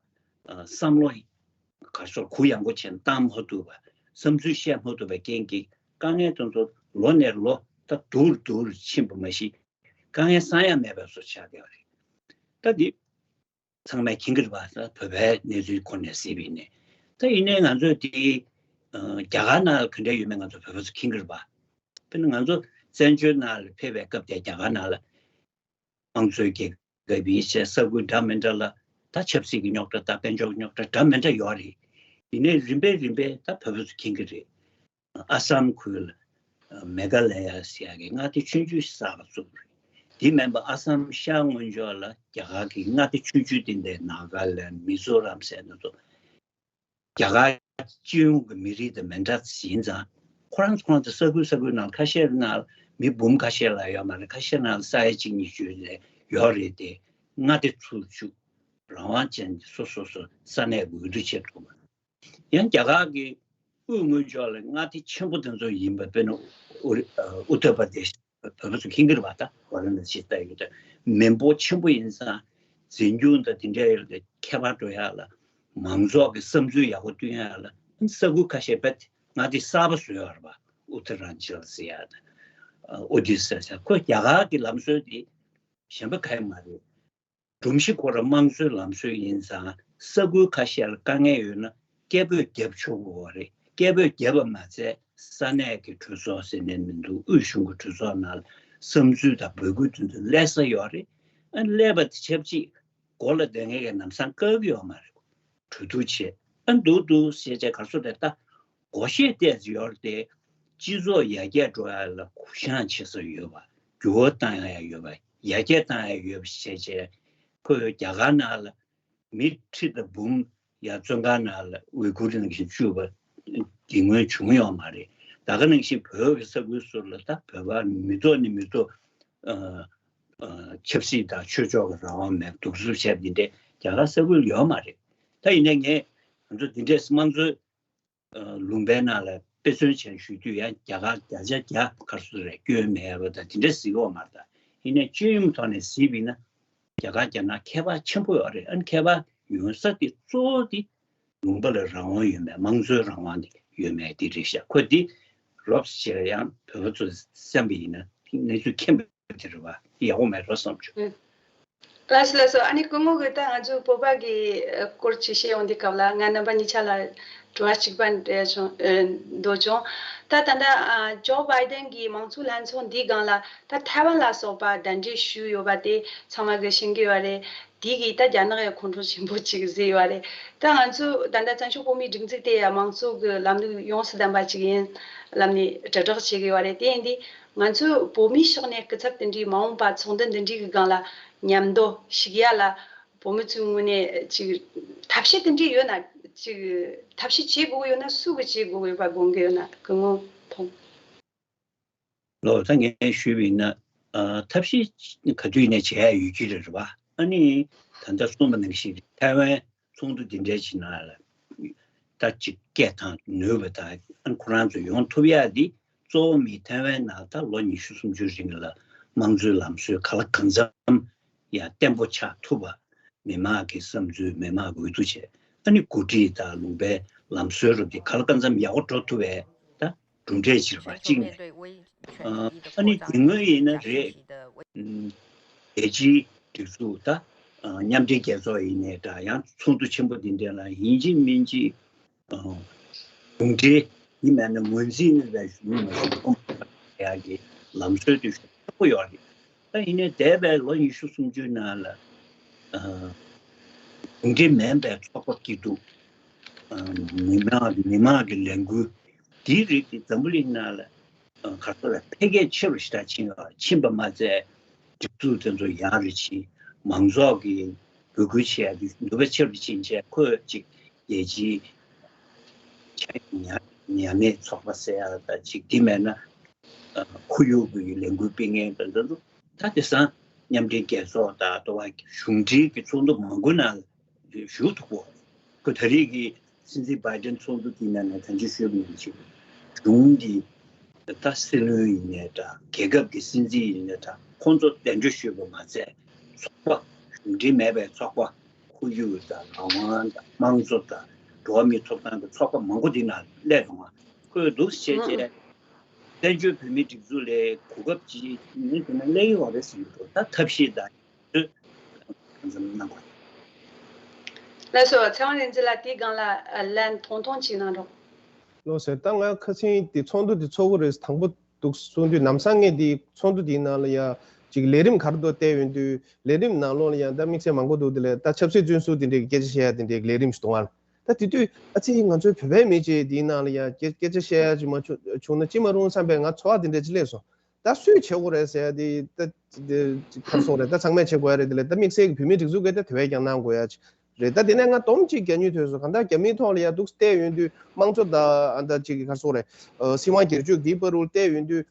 ཨ་བསམ་བློ་ག་ཚོད་གུ་ཡངས་པོ་བྱས་བཏང་མ་ཐུབ་པ། བསམ་ཚུལ་བཤད་མ་ཐུབ་པའི་རྐྱེན་གྱིས་དཀའ་ངལ་དེ་ཚོ་ལོ་ནས་ལོ་ད་སྡུག་རུ་སྡུག་རུ་ཕྱིན་པ་མ་གཞི། དཀའ་ངལ་སངས་ཡ་མེད་པའི་བཟོ་ཆགས་བསྡད་པ་རེད། ད་འདི་ཚང་མས་མཁྱེན་གྱི་རེད་པ། ད་བོད་པའི་གནས་ཚུལ་ཁོ་ནས་གཟིགས་པ་ཡིན་ནའི། ད་ཡིན་ནའི་ང་ཚོས་དེ་ཨ་རྒྱ་གར་ནང་ལ་ག་འདྲ་ཡོད་མེད་ང་ཚོ་བོད་པ་ཚོ་མཁྱེན་གྱི་རེད་པ། དཔེར་ན་ང་ཚོ་བཙན་བྱོལ་ནང་ལ་ཕེབས་པའི་སྐབས་དེ་རྒྱ་གར་ནང་ལ་དམངས་གཙོའི་རྒྱལ་ཁབ་ཡིན་ཞེས་ས་ཁུལ་འདྲ་མི་འདྲ་ལ་ད་ཆབ་སྲིད་ཀྱི་རྙོག་དྲ་དང་དཔལ་འབྱོར་གྱི་རྙོག་དྲ་འདྲ་མི་འདྲ་ཡོད་རེད། ཡིན་ནའི་རིམ་པས་རིམ་པས་ད་བོད་པ་ཚོ་མཁྱེན་གྱི་རེད། ཨ་སམ་ཁུལ་ལ་མེ་ག་ལ་ཡ་ཟེར་ཡ་གི་མངའ་སྡེ་ཆུང་ཆུང་ཞིག་གསར་པ་བཙུགས་པ་རེད། དེ་མིན་པ་ཨ་སམ་ཤར་ངོས་ཕྱོགས་ལ་རྒྱ་གར་གྱི་མངའ་སྡེ་ཆུང་ཆུང་དེ་འདྲའི་ནཱ་ག་ལེནཌ། མི་ཛོ་རམ་ཟེར་ན་ཚོ། རྒྱ་གར་སྤྱི་ཡོངས་ཀྱི་མི་རིགས་དང་མི་འདྲ་ཡིན་ཙང་། ཁོ་རང་ཚོ་ཁོ་རང་ཚོ་ས་ཁུལ་ས་ཁུལ་ནང་ཁ་ཤས་ནང་མི་འབུམ་ཁ་ཤས་ལ་ཡོད་མ་རེད། ཁ་ཤས་ནང་ས་ཡ་གཅིག་གཉིས་བརྒྱུད་ནས་ཡོད་རེད་དེ། མངའ་སྡེ་ཚུར་བཅུག་རང་དབང་ཅན་གྱི་སོ་སོ་སོ་ས་གནས་ཀྱི་འོས་བསྡུ་བྱེད་ཐུབ་པ། ཡང་རྒྱ་གར་གྱི་དབུས་ངོས་ཕྱོགས་ལ་མངའ་སྡེ་ཆེན་པོ་དེ་ཚོ་ཡིན་པ། དཔེར་ན་ཨུ་རི་ཨུ་ཏར་པར་དེ་ཤི། བོད་པ་ཚོ་མཁྱེན་གྱི་རེད་པ། ད་ཝ་ར་ཎ་སི་ལྟ་ཡོད་ད། མི་འབོར་ཆེན་པོ་ཡིན་ཙང་འཛིན་སྐྱོང་དང་དེ་འདྲའི་ཁྱད་པར་འགྲོ་ཡག་ལ། མང་ཚོགས་ཀྱི་བསམ་ཚུལ་ཡག་པོ་བསྟུན་ཡག་ལ་ས་ཁུལ་ཁ་ཤས་རྦད་དེ་མངའ་སྡེ་གསར་པ་བཟོས་ཡོད་རེད་པ། ཨུ་ཏ་རན་ཅལ་ཟེར་ཡག་དང་ཨོ་ཌི་ས་ཟེར། ཁོ་རྒྱ་གར་གྱི་ལམ་སྲོལ་དེ་གཞན་པ་གང་ཡང་མ་རེད། སྒྲོམ་གཞི་ཁོ་རང་དམངས་གཙོའི་ལམ་སྲོལ་ཡིན་ཙང་། ས་ཁུལ་ཁ་ཤས་ལ་དཀའ་ངལ་ཡོད་ན་སྐད་འབོད་བརྒྱབ་ཆོག་གི་ཡོད་རེད། སྐད་འབོད་བརྒྱབ་པ་མ་ཚད་ས་གནས་ཀྱི་གྲོས་ཚོགས་ཟེར་ནས་མི་འདུག་དབུས་གཞུང་གི་གྲོས་ཚོགས་ནང་ལ་བསམ་ཚུལ་དང་འབོད་སྐུལ་དེ་ཚོ་སླེབས་ས་ཡོད་རེད། ཨ་སླེབས་པ་དེ་ཆབས་ཅིག་མགོ་ལ་སྡོད་མཁན་གྱིས་ལམ་སང་བཀག་གི་ཡོད་མ་རེད། གྲོས་བསྡུར་བྱས། ཨ་འདུག་འདུག་ཟེར་བྱས་ག་རེ་ཟེར་དགོས་རེད། ད་སྒོར་གཞས་བལྟས་ཚེ་ཡོད་རེད་དེ། སྤྱི་ཚོགས་ཡར་རྒྱས་འགྲོ་ཡ་ལ་གུ་བཤངས་བྱེད་ས་ཡོད་པ། འགྱུར་བ་བཏང་ཡ་ཡོད་པ། ཡར་རྒྱས་བཏང་ཡ་ཡོད་པ་བྱས་བྱས། ཁོས་རྒྱ་གར་ནང་ལ་མི་ཁྲི་དང་འབུམ་ ཡ་བཙོན་ཁང་ནང་ལ་ཝི་གུར་ནང་བཞིན་བཅུག་པ་དེ་སྔོན་བྱུང་ཡོད་མ་རེད། ད་ག་ནང་བཞིན་བོད་ཀྱི་ས་ཁུལ་སོགས་ལ་ད་བོད་པ་མི་ཐོག་ནས་མི་ཐོག་ཨ་ཨ་ཆབ་སྲིད་དང་ཆོས་ཕྱོགས་ཀྱི་རང་དབང་མེད་གདུག་རྩུབ་བྱས་པ་འདི་འདྲའི་རྒྱ་གར་ས་ཁུལ་ཡོད་མ་རེད། ད་ཡིན་ནའི་ངས་ང་ཚོ་འདི་འདྲའི་དམངས་གཙོའི་ལུང་པའི་ནང་ལ་དཔེ་མཚོན་བྱས་ཞུ་དུས་ཡང་རྒྱ་གར་བརྒྱ་ཆ་བརྒྱ་ག་རེ་ཟེར་རེད། སྐྱོན་མེད་པ་དང་དེ་འདྲ་ཟེར་གྱི་ཡོད་མ་རེད། ད་ཡིན་ནའི་སྤྱོད་ཡོན་ཐོག་ནས་གཟིགས་པ་ཡིན་ན་རྒྱ་གར་རྒྱ་ནག་ཁྱད་པར་ཆེན་པོ་ཡོད་རེད། ཨ་ནི་ཁྱད་པར་ཡོད་ས་དེ་གཙོ་བོ་དེ་ལུང་པ་ལ་རང་དབང་ཡོད་མེད། དམངས་གཙོའི་རང་དབང་དེ་ཡོད་མེད་དེ་རེད་ཤག་ཁོ་དེ་རོབ་ཙམ་བྱས་ཡང་བོད་པ་ཚོས་བསམ་པ་ཡིན་ན་དེ་གནས་ཚུལ་མཁྱེན་པ་དེ་རེད་བ། ཡག་པོ་མེད་འགྲོ་བསམ་བྱུང་། ལགས་སོ་ལགས་སོ། ཨ་ནི་སྐུ་ངོ་གིས་ད་ང་ཚོའི་བོད་པ་གི་ཨ་སྐོར་ཅིག་བཤད་ཡོང་དུས་སྐབས་ལ་ང་རྣམ་པ་གཉིས་ཆ་ལ་དྲི་བ་གཅིག་པ་འདྲ་བྱུང་ཨ་འདུག་བྱུང་། ད་ད་ལྟ་ཨ་ཇོ་བྷའི་ཌེན་གྱི་མང་གཙོའི་ལྷན་ཚོགས་འདིའི་སྒང་ལ་ད་ཐའེ་ཝན་ལ་སོགས་པ་གདན་འདྲེན་ཞུས་ཡོད་པ་དེ་ཚང་མ་གིས་ཤེས་ཀྱི་ཡོད་རེད། དེ་གིས་ད་རྒྱ་ནག་ཡང་ཁོང་ཁྲོ་ཆེན་པོ་ཅིག་བཟོས་ཡོད་རེད། ད་ང་ཚོ་ད་ལྟ་བཙན་བྱོལ་བོད་མིའི་སྒྲིག་འཛུགས་དེ་ཡང་མང་གཙོ་གི་ལམ་ལུགས་ཡོངས་སུ་ལྡན་པ་ཅིག་ཡིན་ལབ་ནས་དྲིལ་བསྒྲགས་བྱེད་ཀྱི་ཡོད་རེད། དེ་ཡིན་དུས་ང་ཚོས་བོད་མིའི་ཕྱོགས་ནས་སྐུ་ཚབ་དེ་འདྲའི་མ་འོངས་པ་ཚོགས་འདུ་འདི་འདྲའི་གི་སྒང་ལ་མཉམ་དུ་ཞུགས་ཡ་ལ་བོད་མི་ཚོའི་ངོས་ནས་ཅིག་ཐབས་ཤེས་དེ་འདྲའི་ཡོད་ན། ཅིག་ཐབས་ཤེས་བྱེད་དགོས་ཀྱི་ཡོད་ན་སུ་གིས་བྱེད་དགོས་ཀྱི་ཡོད་པ་དགོངས་ཀྱི་ཡོད་ན་སྐུ་ངོ་མཐོང་། ལོ། ད་ངས་ཞུས་པ་ཡིན་ན། ཨ་ཐབས་ཤེས་ག་དུས་ནས་བྱེད་ཡ་ཡོད་ཀྱི་རེད་བ། ཨ་ནི་ད་ལྟ་གསུངས་པ་ནང་བཞིན་ཐའེ་ཝན་ཚོགས་འདུ་འདི་འདྲའི་ཅིག་ནང་ལ་ད་ཅིག་སྐད་བཏང་ནུས་པ་དང་ཨ་ནི་ཁོ་རང་ཚོ་ཡོང་ཐུབ་ཡ་འདི་གཙོ་བོ་མི་ཐའེ་ཝན་ནང་ད་ལོ་ཉི་ཤུ་སུམ་ཅུ་རིང་ལ་དམངས་གཙོའི་ལམ་སྲོལ་ག་ལ་གང་འཚམ་ཡ་བརྟན་པོ་ཆགས་ཐུབ་པ། མི་མང་གི་བསམ་ཚུལ་མི་མང་གི་འོས་བསྡུ་བྱས། ཨ་ནི་འགོ་ཁྲིད་དང་ལུང་པའི་ལམ་སྲོལ་རབ་དེ་ག་ལ་གང་འཚམ་ཡག་པོ་འགྲོ་ཐུབ་པའི་ད་གྲུབ་འབྲས་ཅིག་རེད་པ་གཅིག་ནས། ཨ་ནི་དེ་སྔོན་ཡིན་ན་རེད། རྒྱལ་སྤྱིའི་སྒྲིག་འཛུགས་ད་མཉམ་འབྲེལ་རྒྱལ་ཚོགས་ཡིན་ནའི་འདྲ། ཡང་ཚོགས་འདུ་ཆེན་པོ་འདི་འདྲ་ལ་ཡིན་གཅིག་མིན་གཅིག་གཞུང་འབྲེལ་ཡིན་མིན་ནི་ངོས་འཛིན་ནི་ལས་གཞུང་མ་གཞུང་ཡག་གི་ལམ་སྲོལ་དེ་ཤུགས་ཆེན་པོ་ཡོད་རེད། ད་ཡིན་ནའི་འདས་པའི་ལོ་ཉི་ཤུ་སུམ་ཅུའི་ནང་ལ་གཞུང་འབྲེལ་མིན་པའི་ཚོགས་པ་སྐྱིད་སྡུག་མི་མང་མི་མང་གི་ལས་འགུལ་འདིའི་རིགས་དེ་འཛམ་བུ་གླིང་ནང་ལ་ག་ཚོད་ལ་འཕེལ་རྒྱས་ཆེ་རུ་ཞེ་དྲག་ཕྱིན་ཡོད། ཕྱིན་པ་མ་ཚད་སྒྲིག་འཛུགས་དེ་ཚོ་ཡག་རུ་ཕྱིན། མང་ཚོགས་ཀྱི་འབོད་སྐུལ་བྱེད་ཡག་གི་ནུས་པ་ཆེ་རུ་ཕྱིན་བྱས་ཁོས་ཅིག་རྒྱལ་སྤྱིའི་ཆ་ཉམས་ཉམས་མེད་ཚོགས་པ་ཟེར་ཡག་དང་ཅིག་དེ་མེད་ན་ཁོར་ཡུག་གི་ལས་འགུལ་སྤེལ་མཁན་དང་འདི་ཚོ་ད་དེང་སང་མཉམ་འབྲེལ་རྒྱལ་ཚོགས་དང་ལྟོ་བ་གཞུང་འབྲེལ་གྱི་ཚོགས་འདུ་མང་པོའི་ནང་ཞུགས་ཐུབ་གོ། ཁོས་ད་རེས་ཀྱི་སྲིད་འཛིན་བྷའི་ཌེན་ཚོགས་འདུ་དེའི་ནང་ནས་ད་ཅི་ཞུས་པ་ནང་བཞིན་གཞུང་གི་ད་སྲིད་བློན་ཡིན་ནའི་འདྲ། རྒྱལ་ཁབ་ཀྱི་སྲིད་འཛིན་ཡིན་ནའི་འདྲ། ཁོང་ཚོ་གདན་འདྲེན་ཞུས་པ་མ་ཚད་ཚོགས་པ་གཞུང་འབྲེལ་མེད་པའི་ཚོགས་པ་ཁོར་ཡུག་དང་རང་དབང་དང་དམངས་གཙོ་དང་འགྲོ་བ་མིའི་ཐོབ་ཐང་གི་ཚོགས་པ་མང་པོ་འདི་ནང་སླེབས་སོང་བ། ཁོས་འདུག་བྱས་རྗེས་བཙན་བྱོལ་བོད་མིའི་སྒྲིག་འཛུགས་ལས་གོ་སྐབས་ཅིག་ཉིན་དེ་ན་སླེབས་ཡོད་རེད་བསམ་གྱི་འདུག་ད་ཐབས་ཤེས་དང་། ལགས་སོ། ཚེ་དབང་རིག་འཛིན་ལགས་དེའི་སྒང་ལ་ལན་ཐུང་ཐུང་ཅིག་གནང་རོགས། ལགས་སོ། ད་ང་ཁ་སང་དེ་ཚོགས་འདུ་དེ་ཚོགས་ཀྱི་རེད་དང་པོ་འདུག་གསུང་དུས་ལམ་སང་ངས་དེ་ཚོགས་འདུ་དེའི་ནང་ལ་ཡ་ཅིག་ལས་རིམ་ག་རེ་འདུག་བལྟས་ཡོང་དུས་ལས་རིམ་ནང་ལོགས་ལ་ཡ་ད་དམིགས་བསལ་མང་པོ་འདུག་དེ་ལས་ད་ཆབ་སྲིད་བཙོན་ཟུར་དེ་འདྲའི་སྐད་ཆ་བཤད་ཡ་དེ་འདྲའི་ལས་རིམ་ཞིག་འདུག་ཨ། ད་དེ་དུས་ཨ་ཙི་ང་ཚོའི་བོད་པའི་མི་ཅིག་དེའི་ནང་ལ་ཡ་སྐད་སྐད་ཆ་བཤད་ཡ་ཅིག་མ་བྱུང་བྱུང་ན་ཅི་མ་རུང་བསམ་པའི་ང་ཚོར་བ་དེ་འདྲ་ཅིག་སླེབས་སོང་། ད་སུས་བྱེད་དགོས་རེད་ཟེར་ཡ་དེ་ད་དེ་ག་རེ་ཟེར་དགོས་རེད། ད་ཚང་མས་བྱེད་དགོས་ཡ་རེད། དེ་ལས་ད་དམིགས་བསལ་གྱི་བོད་མིའི་སྒྲིག་འཛུགས་ཀྱིས་ད་དེ་བས་ཀྱང་གནང་དགོས་ཡ་ཅིག་རེད། ད་དེ་ནས་ང་སྡོམ་གཅིག་རྒྱག་མྱོང་ཐོན་སོང་། གང་ལྟར་རྒྱ་མིའི་ཐོག་ལ་ཡ་འདུག་བལྟས་ཡོང་དུས་དམངས་གཙོ་དང་ཨ་ད་ཅིག་ག་རེ་ཟེར་དགོས་རེད། སྲིད་དབང་སྒེར་གཅོད་ཀྱི་བར་དུ་བལྟས་ཡོང་དུས།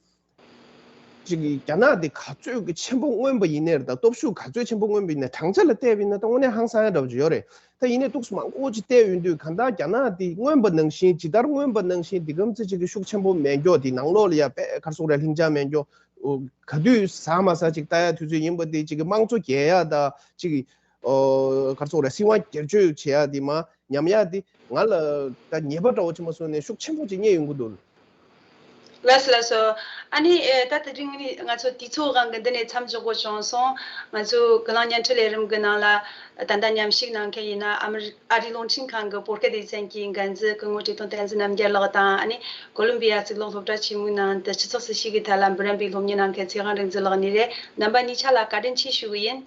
ཅིག་རྒྱ་ནག་འདི་ག་ཚོད་ཀྱི་ཆེན་པོ་མངོན་པ་ཡིན་ནའི་རེད། ད་སྟོབས་ཤུགས་ག་ཚོད་ཆེན་པོ་མངོན་པ་ཡིན་ནའི་བགྲང་བྱ་ལ་བལྟས་པ་ཡིན་ན་ད་དངོས་གནས་ཧང་སང་ཡ་འདྲ་པོ་ཅིག་ཡོད་རེད། ད་ཡིན་ནའི་འདུག་མང་པོ་ཅིག་བལྟས་ཡོང་དུས་གང་ལྟར་རྒྱ་ནག་འདི་མངོན་པ་ནང་བཞིན་ཇི་ལྟར་མངོན་པ་ནང་བཞིན་འདི་གམ་ཚེ་ཅིག་གི་ཤུགས་ཆེན་པོ་མེད་མགྱོགས། འདི་ནང་ལོགས་ལ་ཡ་དཔེ་ག་རེ་ཟེར་དགོས་རེད། ལྷིང་འཇགས་མེད་མགྱོགས། ག་དུས་ཟ་མ་ཟ་ཅིག་ལྟ་ཡ་དུས་ཚོད་ཡིན་པ་འདི་ཅིག་གི་དམངས་གཙོ་རྒྱས་ཡ་ད་ཅིག་ཨོ་ག་རེ་ཟེར་དགོས་རེད། སྲིད་དབང་སྒེར་གཅོད་བྱེད་ཡ་འདི་མ་ཉམས་ཡ་འདི་ང་ལ་ད་ཉེས་པ་འདྲ་པོ་ཅིག་མ་བཟོས་ནས་ཤུགས་ཆེན་པོ་ཅིག་རྙེད་ཡོང་གི་འདུག་ལགས་སོ་ལགས་སོ། ཨ་ནི་ཨེ་ད་དེ་རིང་ནི་ང་ཚོ་དུས་ཚོད་དབང་གིས་འདི་ནས་མཚམས་འཇོག་དགོས་བྱུང་སོང་། ང་ཚོའི་ཀུན་གླེང་བརྙན་འཕྲིན་ལས་རིམ་གྱི་ནང་ལ་ད་ལྟ་མཉམ་ཞུགས་གནང་མཁན་ཡིན་ན་ཨ་མི་རི་ཨ་རིའི་རླུང་འཕྲིན་ཁང་གི་བོད་སྐད་སྡེ་ཚན་གྱི་འགན་འཛིན་སྐུ་ངོ་བཀྲས་མཐོང་བསྟན་འཛིན་རྣམ་རྒྱལ་ལགས་དང་། ཨ་ནི་ཀོ་ལོམ་བི་ཡ་གཙུག་ལག་སློབ་གྲྭ་ཆེན་མོའི་ནང་དུ་སྤྱི་ཚོགས་སྲིད་བྱུས་ཀྱི་ཐད་ལ་འབུམ་རམས་པའི་སློབ་གཉེར་གནང་མཁན་ཚེ་དབང་རིག་འཛིན་ལགས་གཉིས་རེད། རྣམ་པ་གཉིས་ཆ་ལ་བཀའ་དྲིན་ཆེ་ཞུ་གི་ཡིན།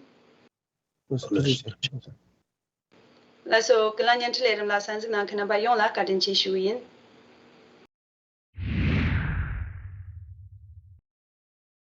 ལགས་སོ། ཀུན་གླེང་བརྙན་འཕྲིན་ལས་རིམ་ལ་གསན་གཟིགས་གནང་མཁན་རྣམ་པ་ཡོངས་ལ་བཀའ་དྲིན་ཆེ་ཞུ་གི་ཡིན།